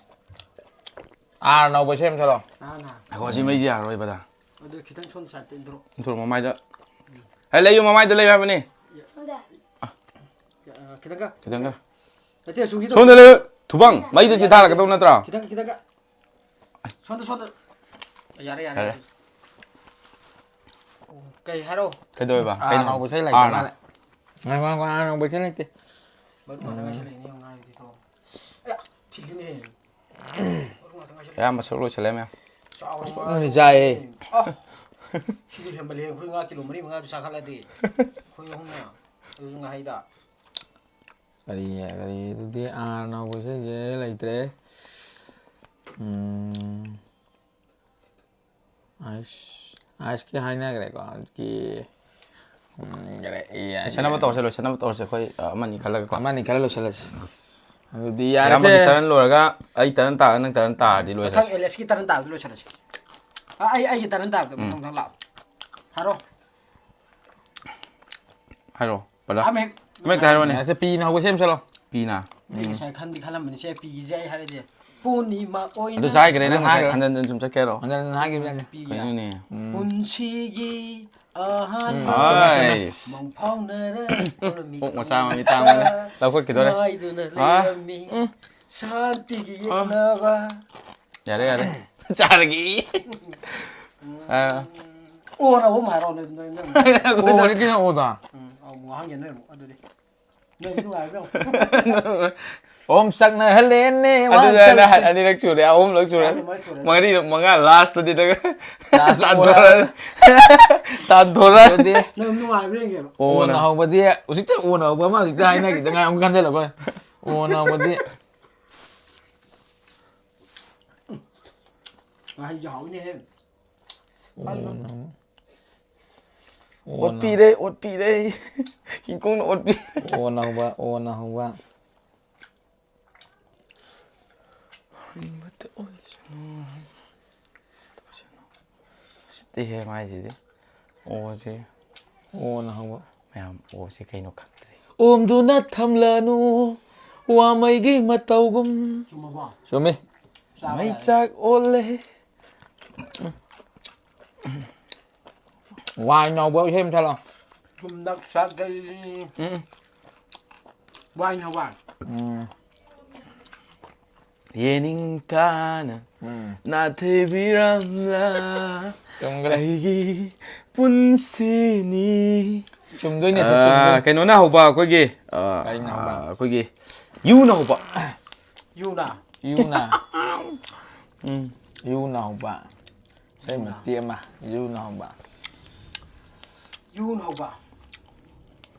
ꯑꯥꯔꯅ ꯍꯧꯕ ꯏꯁꯩ ꯑꯃ ꯁꯛꯂꯛꯑꯣ꯫ ꯑꯥꯔꯅ꯫ ꯉꯥꯏꯈꯣ, ꯑꯁꯤ ꯃꯩꯁꯦ ꯌꯥꯔꯔꯣꯏ, ꯕꯗꯥ꯫ ꯑꯗꯨ ꯈꯤꯇꯪ ꯁꯣꯝ side ꯇ ꯏꯟꯊꯣꯔꯛꯑꯣ꯫ ꯏꯟꯊꯣꯔꯛꯑꯣ, ꯃꯃꯥꯏꯗ꯫ ꯍꯦ, ꯂꯩꯌꯨ, ꯃꯃꯥꯏꯗ ꯂꯩꯌꯨ ꯍꯥꯏꯕꯅꯤ꯫ ꯁꯣꯝꯗ꯫ ꯑ, ꯈꯤꯇꯪꯒ꯫ ꯈꯤꯇꯪꯒ꯫ ꯅꯠꯇꯦ, ꯑꯁꯣꯝꯒꯤꯗꯣ꯫ ꯁꯣꯝꯗ ꯂꯩꯌꯨ꯫ ꯊꯨꯕꯪ, ꯃꯩꯗ ꯁꯤ ꯊꯥꯜꯂꯛꯀꯗꯧ ꯅꯠꯇ꯭ꯔꯣ? ꯈꯤꯇꯪ, ꯈꯤꯇꯪꯒ꯫ ꯁꯣꯝꯗ, ꯁꯣꯝꯗ꯫ ꯌꯥꯔꯦ, ꯌꯥꯔꯦ, ꯌꯥꯔꯦ꯫ ꯌꯥꯔꯦ꯫ ꯑꯣ, ꯀꯩ ꯍꯥꯏꯔꯣ? ꯀꯩꯗꯧꯋꯦꯕ? ꯑꯥꯔ ꯀꯩꯅꯣ? ꯅꯧꯕ ꯏꯁꯩ ꯂꯩꯇ ꯑꯥꯔꯅ? ꯃꯥꯜꯂꯦ꯫ ꯉꯥꯏꯈꯣ, ꯉꯥꯏꯈꯣ, ꯑꯥꯔ ꯅꯧꯕ ꯏꯁꯩ ꯂꯩꯇꯦ꯫ ꯃꯔꯨꯞ ꯃꯥꯟꯅ ꯎꯝ꯫ ꯉꯥꯏꯁꯜꯂꯛꯏꯅꯦ, ꯌꯦꯡꯉꯨ, ꯉꯥꯏꯕꯗꯤ ꯊꯣꯛꯑꯣ꯫ ꯑꯌꯥ, ꯊꯤꯜꯂꯤꯅꯦ꯫ ꯃꯔꯨꯞ ꯉꯥꯛꯇ ꯉꯥꯏꯁꯜꯂꯛꯏ꯫ ꯑꯌꯥꯝꯕ ꯁꯔꯨꯛ ꯂꯣꯏꯁꯤꯜꯂꯦ ꯃꯌꯥꯝ꯫ ꯆꯥꯎꯔ ꯑꯁ, ꯐꯖꯅ ꯆꯥꯏꯌꯦ꯫ ꯑ, ꯁꯤꯗꯤ ꯍꯦꯟꯃꯜꯂꯦ꯫ ꯑꯩꯈꯣꯏ ꯉꯥ ꯀꯤꯂꯣ ꯃꯔꯤ ꯃꯉꯥꯗꯨ ꯆꯥꯈꯠꯂꯗꯤ ꯑꯩꯈꯣꯏ ꯑꯍꯨꯝꯅ꯫ ꯑꯗꯨꯁꯨ ꯉꯥꯍꯩꯗ꯫ ꯀꯔꯤ, ꯀꯔꯤ, ꯑꯗꯨꯗꯤ ꯑꯥꯔ ꯅꯧꯕ ꯏꯁꯩꯁꯦ ꯂꯩꯇ꯭ꯔꯦ꯫ ꯎꯝ꯫ ꯑꯥꯏꯁ ꯑꯥꯏꯁꯀꯤ ꯍꯥꯏꯅꯈ꯭ꯔꯦꯀꯣ꯫ ꯑꯗꯨꯒꯤ ꯎꯝ, ꯌꯥꯔꯦ, ꯑꯦ, ꯌꯥꯔꯦ, ꯂꯣꯏꯁꯟꯅꯕ ꯌꯥꯔꯦ꯫ ꯇꯧꯔꯁꯦ, ꯂꯣꯏꯁꯟꯅꯕ ꯇꯧꯔꯁꯦ ꯑꯩꯈꯣꯏ ꯑ, ꯑꯃꯅꯤ ꯈꯜꯂꯒꯀꯣ꯫ ꯑꯃꯅꯤ ꯈꯜꯂ ꯂꯣꯏꯁꯤꯜꯂꯁꯤ꯫ ꯑꯗꯨꯗꯤ ꯏꯌꯥꯝꯕꯒꯤ ꯌꯥꯔꯦꯁꯦ꯫ ꯇꯔꯟ ꯂꯣꯏꯔꯒ ꯑꯩ ꯇꯔꯟ ꯇꯥꯔꯒ ꯅꯪ ꯇꯔꯟ ꯇꯥꯔꯗꯤ ꯃꯊꯪ ꯂꯣꯏꯁꯜꯂꯁꯤ꯫ ꯑꯦꯂꯦꯛꯁꯀꯤ ꯇꯔꯟ ꯇꯥꯕꯗ ꯂꯣꯏꯁꯤꯜꯂꯁꯤ꯫ ꯑ, ꯑꯩ ꯑꯩꯒꯤ ꯇꯔꯟ ꯇꯥꯕꯗ ꯃꯊꯪ ꯃꯊꯪ ꯂꯥꯛꯑꯣ꯫ ꯍꯥꯏꯔꯣ꯫ ꯍꯥꯏꯔꯣ ꯕ꯭ꯔꯗꯔ꯫ ꯑꯃ ꯍꯦꯛ ꯑꯃ ꯍꯦꯛꯇ ꯍꯥꯏꯔꯣꯅꯦ꯫ ꯌꯥꯔꯦꯁꯦ, ꯄꯤꯅ ꯍꯧꯕ ꯁꯦꯝ ꯆꯠꯂꯣ꯫ ꯄꯤꯅ꯫ ꯑꯩ ꯉꯁꯥꯏ ꯈꯟꯗꯤ ꯈꯜꯂꯝꯕꯅꯤ ꯁꯦ ꯄꯤꯒꯤꯁꯦ ꯑꯩ ꯍꯥꯏꯔꯗꯤ ꯄꯨꯔꯅꯤꯃ ꯑꯣꯏꯅ ꯑꯗꯨ ꯆꯥꯏꯈ꯭ꯔꯦ ꯑꯗꯨ ꯅꯪ ꯉꯁꯥꯏ ꯍꯥꯏꯈ꯭ꯔꯦ꯫ ꯍꯟꯖꯟ ꯍꯟꯖꯟ ꯁꯨꯝ ꯆꯠꯀꯦꯔꯣ? ꯍꯟꯖꯟ ꯍꯟꯖꯟ ꯍꯥꯏꯈꯤꯕ ꯌꯥꯅꯤ꯫ ꯄꯤ ꯀꯩꯅꯣꯅꯦ꯫ ꯄꯨꯟꯁꯤꯒꯤ ꯑꯍꯥꯟꯕ ꯑꯥꯏꯁ꯫ ꯃꯪꯐꯥꯎꯅꯔ ꯄꯣꯛ ꯃꯆꯥ ꯑꯃ ꯃꯤꯠ ꯇꯥꯡꯕꯅ ꯂꯧꯈꯠꯈꯤꯗꯣꯔꯦ꯫ ꯉꯥꯏꯗꯨꯅ ꯑꯥ꯫ ꯂꯩꯔꯝꯃꯤ ꯁꯥꯟꯇꯤꯒꯤ ꯌꯦꯛꯅꯕ꯫ ꯌꯥꯔꯦ ꯌꯥꯔꯦ꯫ ꯆꯥꯔꯒꯦ꯫ ꯑꯥ꯫ ꯑꯣꯅ ꯑꯍꯨꯝ ꯍꯥꯏꯔꯛꯑꯣ ꯅꯣꯏ ꯅꯣꯏ ꯅꯣꯏ꯫ ꯑꯣ, ꯍꯧꯖꯤꯛꯀꯤꯅ ꯑꯣꯗ꯫ ꯎꯝ, ꯑꯃꯨꯛ ꯍꯪꯒꯦ ꯅꯣꯏ ꯑꯃꯨꯛ ꯑꯗꯨꯗꯤ ꯅꯣꯏ ꯅꯨꯡꯉꯥꯏꯕ꯭ꯔꯣ? ꯑꯣꯝ ꯆꯥꯛꯅꯍꯜꯂꯦꯅꯦ꯫ ꯑꯗꯨꯗ ꯑꯩꯅ ꯑꯅꯤꯔꯛ ꯁꯨꯔꯦ, ꯑꯍꯨꯝꯂꯛ ꯁꯨꯔꯦ꯫ ꯑꯍꯨꯝꯂꯛ ꯁꯨꯔꯦ꯫ ꯃꯔꯤ ꯃꯉꯥ ꯂꯥꯁꯇꯗꯤ ꯅꯪ ꯂꯥꯁ ꯇꯥꯟꯊꯣꯔꯛ ꯇꯥꯟꯊꯣꯔꯛ꯫ ꯑꯗꯨꯗꯤ ꯅꯣꯏ ꯅꯨꯡꯉꯥꯏꯕ꯭ꯔꯣ ꯌꯦꯡꯒꯦꯕ꯫ ꯑꯣꯅ ꯍꯧꯕꯗꯤ ꯍꯧꯖꯤꯛꯇ ꯑꯣꯅ ꯍꯧꯕ ꯑꯃ ꯍꯧꯖꯤꯛꯇ ꯍꯥꯏꯅꯈꯤꯗ ꯉꯥꯏ ꯑꯃꯨꯛ ꯈꯟꯖꯜꯂꯛꯄ꯫ ꯑꯣꯅ ꯍꯧꯕꯗꯤ ꯉꯥꯍꯩꯁꯨ ꯍꯥꯎꯅꯦꯍꯦ꯫ ꯑꯣꯅ ꯍꯧꯕ꯫ ꯑꯣꯠꯄꯤꯔꯦ ꯑꯣꯠꯄꯤꯔꯦ꯫ ꯀꯤꯡꯀꯣꯡꯅ ꯑꯣꯠꯄꯤ꯫ ꯑꯣꯅ ꯍꯧꯕ, ꯑꯣꯅ ꯍꯧꯕ꯫ ꯁꯤꯠꯇꯦꯍꯦ ꯃꯥꯏꯁꯤꯗꯤ꯫ ꯑꯣꯁꯦ꯫ ꯑꯣꯅ ꯍꯧꯕ꯫ ꯃꯌꯥꯝ ꯑꯣꯁꯦ ꯀꯩꯅꯣ ꯈꯪꯗ꯭ꯔꯦ꯫ ꯑꯣꯝꯗꯨꯅ ꯊꯝꯂꯅꯨ ꯋꯥꯃꯩꯒꯤ ꯃꯇꯧꯒꯨꯝ꯫ ꯆꯨꯝꯃꯕꯣ? ꯆꯨꯝꯃꯤ꯫ ꯆꯥꯕ ꯃꯩ ꯌꯥꯔꯦ꯫ ꯆꯥꯛ ꯑꯣꯜꯂꯦ꯫ ꯋꯥꯏ ꯅꯧꯕ ꯏꯁꯩ ꯑꯃ ꯁꯛꯂꯣ꯫ ꯆꯨꯝꯅ ꯆꯥꯛꯀꯩ꯫ ꯎꯝ꯫ ꯋꯥꯏꯅ ꯋꯥꯏ꯫ ꯎꯝ꯫ ꯌꯦꯅꯤꯡ ꯇꯥꯅ ꯎꯝ꯫ ꯅꯥꯊꯩꯕꯤꯔꯝꯂ ꯆꯨꯝꯈ꯭ꯔꯦ꯫ ꯑꯩꯒꯤ ꯄꯨꯟꯁꯤꯅꯤ꯫ ꯆꯨꯝꯗꯣꯏꯅꯦ ꯁꯦ, ꯑꯥ, ꯆꯨꯝꯗꯣꯏꯅꯦ꯫ ꯀꯩꯅꯣꯅ ꯍꯧꯕ ꯑꯩꯈꯣꯏꯒꯤ ꯑꯥ, ꯀꯩꯅ ꯍꯧꯕ? ꯑꯥ, ꯑꯩꯈꯣꯏꯒꯤ ꯌꯨꯅ ꯍꯧꯕ꯫ ꯌꯨꯅ꯫ ꯌꯨꯅ꯫ ꯎꯝ꯫ ꯌꯨꯅ ꯍꯧꯕ꯫ ꯏꯁꯩ ꯃꯇꯦꯛ ꯑꯃ ꯌꯨꯅ ꯍꯧꯕ꯫ ꯌꯨꯅ ꯍꯧꯕ꯫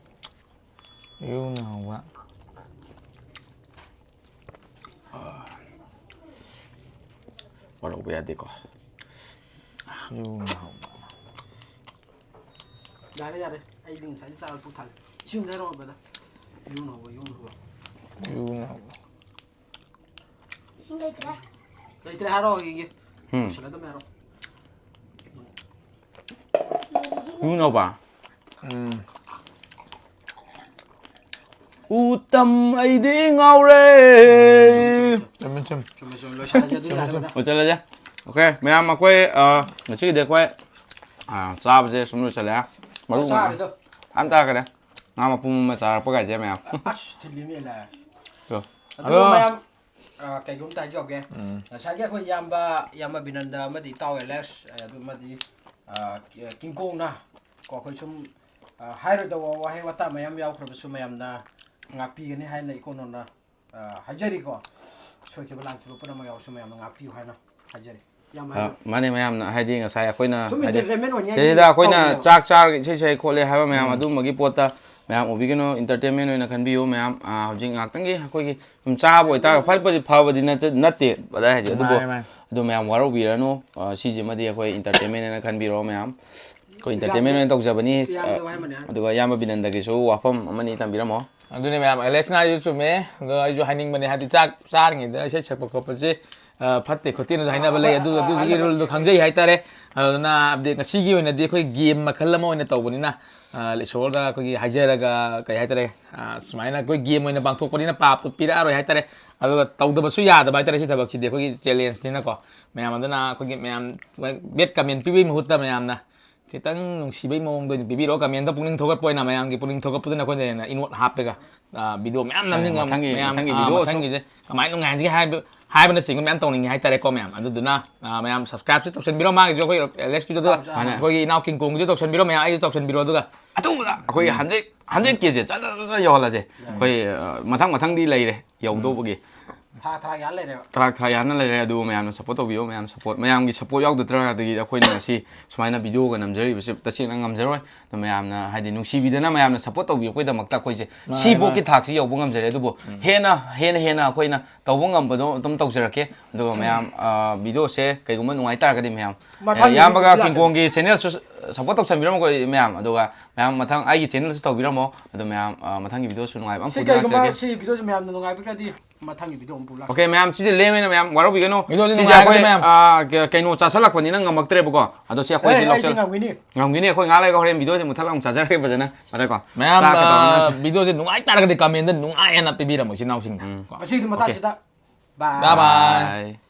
ꯌꯨꯅ ꯍꯧꯕ꯫ ꯋꯥꯔꯧꯕ ꯌꯥꯗꯦꯀꯣ꯫ ꯌꯨꯅ ꯍꯧꯕ꯫ ꯌꯥꯔꯦ ꯌꯥꯔꯦ, ꯑꯩꯗꯤ ꯉꯁꯥꯏꯗꯤ ꯆꯥꯕ ꯄꯨꯛ ꯊꯜꯂꯦ꯫ ꯏꯁꯤꯡ ꯑꯝꯇ ꯍꯥꯏꯔꯛꯑꯣ ꯕ꯭ꯔꯗꯔ꯫ ꯌꯨꯅ ꯍꯧꯕ, ꯌꯨꯅ ꯍꯧꯕ꯫ ꯌꯨꯅ ꯍꯧꯕ꯫ ꯏꯁꯤꯡ ꯂꯩꯇ꯭ꯔꯦ꯫ ꯂꯩꯇ꯭ꯔꯦ ꯍꯥꯏꯔꯛꯑꯣ ꯑꯩꯒꯤ꯫ ꯎꯝ꯫ ꯂꯣꯏꯁꯤꯜꯂ ꯑꯗꯨꯝ ꯍꯥꯏꯔꯛꯑꯣ꯫ ꯌꯨꯅ ꯍꯧꯕ꯫ ꯎꯝ꯫ ꯎꯇꯝ ꯑꯩꯗꯤ ꯉꯥꯎꯔꯦ꯫ ꯆꯨꯝꯃꯦ ꯆꯨꯝꯃꯦ꯫ ꯆꯨꯝꯃꯦ ꯆꯨꯝꯃꯦ, ꯂꯣꯏꯁꯤꯜꯂꯁꯦ ꯑꯗꯨꯗꯤ ꯌꯥꯔꯦ ꯕ꯭ꯔꯗꯔ꯫ ꯂꯣꯏꯁꯤꯜꯂꯁꯦ꯫ Okay, ꯃꯌꯥꯝ ꯑꯩꯈꯣꯏ ꯑ, ꯉꯁꯤꯒꯤꯗꯤ ꯑꯩꯈꯣꯏ ꯑ, ꯆꯥꯕꯁꯦ ꯁꯨꯝ ꯂꯣꯏꯁꯤꯜꯂꯦ꯫ ꯃꯔꯨ ꯉꯥ ꯆꯥꯔꯦꯗꯣ꯫ ꯌꯥꯝ ꯇꯥꯈ꯭ꯔꯦ꯫ ꯉꯥ ꯃꯄꯨꯝ ꯑꯃ ꯆꯥꯔꯛꯄ ꯀꯥꯏꯁꯦ ꯃꯌꯥꯝ꯫ ꯑꯁ ꯊꯤꯜꯂꯤꯃꯤ ꯂꯥꯛꯑꯦ꯫ ꯆꯣ꯫ ꯑꯗꯨꯒ ꯑꯗꯣ ꯃꯌꯥꯝ ꯑ, ꯀꯩꯒꯨꯝꯇ ꯍꯥꯏꯖꯍꯧꯒꯦ꯫ ꯉꯁꯥꯏꯒꯤ ꯑꯩꯈꯣꯏ ꯏꯌꯥꯝꯕ ꯏꯌꯥꯝꯕ ꯕꯤꯅꯟꯗ ꯑꯃꯗꯤ ꯏꯇꯥꯎ ꯑꯦꯂꯦꯛꯁ, ꯑ, ꯑꯗꯨ ꯑꯃꯗꯤ ꯑ, ꯀꯤ- ꯀꯤꯡꯀꯣꯡꯅ ꯀꯣ ꯑꯩꯈꯣꯏ ꯁꯨꯝ ꯑ, ꯍꯥꯏꯔꯣꯏꯗꯕ ꯋꯥꯍꯩ ꯋꯥꯇꯥ ꯃꯌꯥꯝ ꯌꯥꯎꯈ꯭ꯔꯕꯁꯨ ꯃꯌꯥꯝꯅ ꯉꯥꯛꯄꯤꯒꯅꯤ ꯍꯥꯏꯅ ꯏꯀꯣꯟꯅꯣꯟꯅ ꯑ, ꯍꯥꯏꯖꯔꯤꯀꯣ꯫ ꯁꯣꯏꯈꯤꯕ ꯂꯥꯟꯈꯤꯕ ꯄꯨꯝꯅꯃꯛ ꯌꯥꯎꯔꯁꯨ ꯃꯌꯥꯝꯅ ꯉꯥꯛꯄꯤꯌꯨ ꯍꯥꯏꯅ ꯍꯥꯏꯖꯔꯤ꯫ ꯏꯌꯥꯝꯕ ꯑ, ꯍꯥꯏꯕꯤꯌꯨ꯫ ꯃꯥꯅꯦ ꯃꯌꯥꯝꯅ ꯍꯥꯏꯗꯤ ꯉꯁꯥꯏ ꯑꯩꯈꯣꯏꯅ ꯁꯨꯝ ꯍꯥꯏꯗꯤ entertainment ꯑꯣꯏꯅꯤꯡꯉꯥꯏ ꯁꯤꯗꯩꯗ ꯑꯩꯈꯣꯏꯅ ꯇꯧꯕꯅꯦꯕ꯫ ꯆꯥꯛ ꯆꯥꯔꯒ ꯏꯁꯩ ꯁꯛꯑꯦ ꯈꯣꯠꯂꯦ ꯍꯥꯏꯕ ꯃꯌꯥꯝ ꯑꯗꯨꯝꯕꯒꯤ ꯄꯣꯠꯇ ꯃꯌꯥꯝ ꯎꯕꯤꯒꯅꯨ, entertainment ꯑꯣꯏꯅ ꯈꯟꯕꯤꯌꯨ ꯃꯌꯥꯝ꯫ ꯑ, ꯍꯧꯖꯤꯛ ꯉꯥꯛꯇꯪꯒꯤ ꯑꯩꯈꯣꯏꯒꯤ ꯁꯨꯝ ꯆꯥꯕ ꯑꯣꯏꯇꯥꯔꯒ ꯐꯠꯄꯗꯤ ꯐꯕꯗꯤ ꯅꯠꯇ- ꯅꯠꯇꯦ ꯕ꯭ꯔꯗꯔ ꯍꯥꯏꯗꯤ, ꯑꯗꯨꯕꯨ ꯃꯥꯅꯦ, ꯃꯥꯅꯦ꯫ ꯑꯗꯨ ꯃꯌꯥꯝ ꯋꯥꯔꯧꯕꯤꯔꯅꯨ꯫ ꯑ, ꯁꯤꯁꯤꯃꯗꯤ ꯑꯩꯈꯣꯏ entertainment ꯍꯥꯏꯅ ꯈꯟꯕꯤꯔꯣ ꯃꯌꯥꯝ꯫ ꯑꯩꯈꯣꯏ entertainment ꯑꯣꯏꯅ ꯇꯧꯖꯕꯅꯤ꯫ ꯏꯌꯥꯝꯕ ꯋꯥꯍꯩ ꯑꯃꯅꯦ꯫ ꯑꯗꯨꯒ ꯏꯌꯥꯝꯕ ꯕꯤꯅꯟꯗꯒꯤꯁꯨ ꯋꯥꯐꯝ ꯑꯃꯅꯤ ꯊꯝꯕꯤꯔꯝꯃꯣ꯫ ꯑꯗꯨꯅꯦ ꯃꯌꯥꯝ, ꯑꯦꯂꯦꯛꯁꯅ ꯍꯥꯏꯁꯨ ꯆꯨꯝꯃꯦ꯫ ꯑꯗꯣ ꯑꯩꯁꯨ ꯍꯥꯏꯅꯤꯡꯕꯅꯦ, ꯍꯥꯏꯗꯤ ꯆꯥꯛ ꯆꯥꯔꯤꯉꯩꯗ ꯏꯁꯩ ꯁꯛꯄ ꯈꯣꯠꯄꯁꯦ, ꯑ, ꯐꯠꯇꯦ ꯈꯣꯠꯇꯦꯅꯁꯨ ꯍꯥꯏꯅꯕ ꯂꯩ꯫ ꯑꯗꯨ ꯑꯗꯨꯗꯨꯒꯤ ꯔꯨꯜꯗꯣ ꯈꯪꯖꯩ ꯍꯥꯏꯇꯥꯔꯦ꯫ ꯑꯗꯨꯅ ꯍꯥꯏꯕꯗꯤ ꯉꯁꯤꯒꯤ ꯑꯣꯏꯅꯗꯤ ꯑꯩꯈꯣꯏ ꯒꯦꯝ ꯃꯈꯜ ꯑꯃ ꯑꯣꯏꯅ ꯇꯧꯕꯅꯤꯅ, ꯑ, ꯏꯁꯣꯔꯗ ꯑꯩꯈꯣꯏꯒꯤ ꯍꯥꯏꯖꯔꯒ ꯀꯩ ꯍꯥꯏꯇꯥꯔꯦ, ꯑ, ꯁꯨꯃꯥꯏꯅ ꯑꯩꯈꯣꯏ ꯒꯦꯝ ꯑꯣꯏꯅ ꯄꯥꯡꯊꯣꯛꯄꯅꯤꯅ ꯄꯥꯞꯇꯣ ꯄꯤꯔꯛꯑꯔꯣꯏ ꯍꯥꯏꯇꯥꯔꯦ꯫ ꯑꯗꯨꯒ ꯇꯧꯗꯕꯁꯨ ꯌꯥꯗꯕ ꯍꯥꯏꯇꯥꯔꯦ, ꯁꯤ ꯊꯕꯛꯁꯤꯗꯤ ꯑꯩꯈꯣꯏꯒꯤ challengeꯅꯤꯅꯀꯣ꯫ ꯃꯌꯥꯝ ꯑꯗꯨꯅ ꯑꯩꯈꯣꯏꯒꯤ ꯃꯌꯥꯝ bad comment ꯄꯤꯕꯒꯤ ꯃꯍꯨꯠꯇ ꯃꯌꯥꯝꯅ ꯈꯤꯇꯪ ꯅꯨꯡꯁꯤꯕꯩ ꯃꯑꯣꯡꯗ ꯑꯣꯏꯅ ꯄꯤꯕꯤꯔꯛꯑꯣ꯫ Commentꯇ ꯄꯨꯛꯅꯤꯡ ꯊꯧꯒꯠꯄ ꯑꯣꯏꯅ, ꯃꯌꯥꯝꯒꯤ ꯄꯨꯛꯅꯤꯡ ꯊꯧꯒꯠꯄꯗꯨꯅ ꯑꯩꯈꯣꯏꯅ ꯍꯦꯟꯅ ꯏꯅꯣꯠ ꯍꯥꯞꯄꯒ, ꯑ, video ꯃꯌꯥꯝ ꯅꯝꯅꯤꯡꯉ ꯃꯊꯪꯒꯤ- ꯃꯌꯥꯝ, ꯃꯊꯪꯒꯤ ꯑ, videoꯁꯨ ꯃꯊꯪꯒꯤꯁꯦ ꯀꯃꯥꯏꯅ ꯅꯨꯡꯉꯥꯏꯍꯟꯁꯤꯒꯦ ꯍꯥꯏꯕ, ꯍꯥꯏꯕꯅꯆꯤꯡꯕ ꯃꯌꯥꯝ ꯇꯧꯅꯤꯡꯉꯦ ꯍꯥꯏꯇꯥꯔꯦꯀꯣ ꯃꯌꯥꯝ꯫ ꯑꯗꯨꯗꯨꯅ, ꯑ, ꯃꯌꯥꯝ subscribeꯁꯨ ꯇꯧꯁꯟꯕꯤꯔꯣ꯫ ꯃꯥꯒꯤꯁꯨ ꯑꯩꯈꯣꯏ ꯑꯦꯂꯦꯛꯁꯀꯤꯁꯨ, ꯑꯗꯨꯒ ꯃꯥꯅꯦ꯫ ꯑꯩꯈꯣꯏꯒꯤ ꯏꯅꯥꯎ ꯀꯤꯡꯀꯣꯡꯒꯤꯁꯨ ꯇꯧꯁꯟꯕꯤꯔꯣ ꯃꯌꯥꯝ, ꯑꯩꯁꯨ ꯇꯧꯁꯟꯕꯤꯔꯣ꯫ ꯑꯗꯨꯒ ꯑꯊꯨꯕꯗ ꯑꯩꯈꯣꯏ hundred hundred Kꯁꯦ ꯆꯠ ꯆꯠ ꯆꯠ ꯆꯠ ꯌꯧꯍꯜꯂꯁꯦ꯫ ꯑꯩꯈꯣꯏ, ꯑ, ꯃꯊꯪ ꯃꯊꯪꯗꯤ ꯂꯩꯔꯦ ꯌꯧꯗꯧꯕꯒꯤ꯫ ꯊꯥ ꯊꯥ ꯌꯥꯜ ꯂꯩꯔꯦꯕ꯫ ꯊꯔꯥꯛ ꯊꯥ ꯌꯥꯟꯅ ꯂꯩꯔꯦ꯫ ꯑꯗꯨꯕꯨ ꯃꯌꯥꯝꯅ ꯁꯞꯄꯣꯔꯠ ꯇꯧꯕꯤꯌꯣ꯫ ꯃꯌꯥꯝ ꯁꯞꯄꯣꯔꯠ, ꯃꯌꯥꯝꯒꯤ ꯁꯞꯄꯣꯔꯠ ꯌꯥꯎꯗ ꯇꯥꯔꯒꯗꯤ ꯑꯩꯈꯣꯏꯅ ꯉꯁꯤ ꯁꯨꯃꯥꯏꯅ ꯚꯤꯗꯤꯑꯣꯒ ꯅꯝꯖꯔꯤꯕꯁꯦ ꯇꯁꯦꯡꯅ ꯉꯝꯖꯔꯣꯏ꯫ ꯑꯗꯣ ꯃꯌꯥꯝꯅ ꯍꯥꯏꯗꯤ ꯅꯨꯡꯁꯤꯕꯤꯗꯅ ꯃꯌꯥꯝꯅ ꯁꯞꯄꯣꯔꯠ ꯇꯧꯕꯤꯔꯛꯄꯩꯗꯃꯛꯇ ꯑꯩꯈꯣꯏꯁꯦ ꯁꯤꯐꯧꯀꯤ ꯊꯥꯛꯁꯤ ꯌꯧꯕ ꯉꯝꯖꯔꯦ꯫ ꯑꯗꯨꯕꯨ ꯍꯦꯟꯅ ꯍꯦꯟꯅ ꯍꯦꯟꯅ ꯑꯩꯈꯣꯏꯅ ꯇꯧꯕ ꯉꯝꯕꯗꯣ ꯑꯗꯨꯝ ꯇꯧꯖꯔꯛꯀꯦ꯫ ꯑꯗꯨꯒ ꯃꯌꯥꯝ ꯚꯤꯗꯤꯑꯣꯁꯦ ꯀꯩꯒꯨꯝꯕ ꯅꯨꯡꯉꯥꯏ ꯇꯥꯔꯒꯗꯤ ꯃꯌꯥꯝ ꯃꯊꯪꯒꯤ ꯏꯌꯥꯝꯕꯒ ꯚꯤꯗꯤꯑꯣ ꯀꯤꯡꯀꯣꯡꯒꯤ ꯆꯦꯅꯦꯜꯁꯨ ꯁꯞꯄꯣꯔꯠ ꯇꯧꯁꯟꯕꯤꯔꯝꯃꯣꯀꯣ ꯃꯌꯥꯝ꯫ ꯑꯗꯨꯒ ꯃꯌꯥꯝ ꯃꯊꯪ ꯑꯩꯒꯤ ꯆꯦꯅꯦꯜꯁꯨ ꯇꯧꯕꯤꯔꯝꯃꯣ꯫ ꯑꯗꯣ ꯃꯌꯥꯝ ꯃꯊꯪꯒꯤ ꯚꯤꯗꯤꯑꯣꯁꯨ ꯅꯨꯡꯉꯥꯏꯕ ꯑꯃ ꯁꯤ ꯄꯨꯗꯨꯅ ꯀꯩꯒꯨꯝꯕ ꯂꯥꯛꯆꯔꯒꯦ꯫ ꯁꯤ ꯚꯤꯗꯤꯑꯣꯁꯦ ꯃꯌꯥꯝꯅ ꯅꯨꯡꯉꯥꯏꯕꯤꯔꯗꯤ ꯃꯊꯪꯒꯤ ꯚꯤꯗꯤꯑꯣ ꯑꯃꯨꯛ ꯄꯨꯂꯥꯛ ꯑꯣꯀꯦ ꯃꯌꯥꯝ, ꯁꯤꯁꯦ ꯂꯦꯝꯃꯦꯅ ꯃꯌꯥꯝ ꯋꯥꯔꯧꯕꯤꯒꯅꯨ꯫ ꯚꯤꯗꯤꯑꯣꯁꯦ ꯁꯤꯁꯦ ꯅꯨꯡꯉꯥꯏꯔꯒꯗꯤ ꯑꯩꯈꯣꯏ ꯃꯌꯥꯝ꯫ ꯑꯥ, ꯀ- ꯀꯩꯅꯣ ꯆꯥꯁꯜꯂꯛꯄꯅꯤꯅ ꯉꯝꯃꯛꯇ꯭ꯔꯦꯕꯀꯣ꯫ ꯑꯗꯣ ꯁꯤ ꯑꯩꯈꯣꯏ ꯑꯩ ꯁꯤ ꯑꯩꯗꯤ ꯂꯧꯁꯜ- ꯉꯝꯒꯅꯤ꯫ ꯉꯝꯒꯅꯤ꯫ ꯑꯩꯈꯣꯏ ꯉꯥꯏꯍꯥꯛ ꯂꯩꯔꯒ ꯍꯣꯔꯦꯟ ꯚꯤꯗꯤꯑꯣꯁꯦ ꯃꯨꯊꯠꯂꯒ ꯑꯃꯨꯛ ꯆꯥꯖꯔꯛꯀꯦ ꯐꯖꯅ꯫ ꯐꯔꯦꯀꯣ? ꯃꯌꯥꯝ ꯆꯥꯛꯀ ꯇꯧꯔꯒ ꯑ, ꯉꯥꯏꯍꯥꯛ ꯚꯤꯗꯤꯑꯣꯁꯦ ꯅꯨꯡꯉꯥꯏ ꯇꯥꯔꯒꯗꯤ ꯀꯃꯦꯟꯗ ꯅꯨꯡꯉꯥꯏ ꯍꯥꯏꯅ ꯄꯤꯕꯤꯔꯝꯃꯣ ꯏꯆꯤꯟ ꯏꯅꯥꯎꯁꯤꯡꯗ꯫ ꯉꯁꯤꯒꯤ ꯃꯇꯥꯡꯁꯤꯗ Bye bye. ꯕꯥꯏ꯫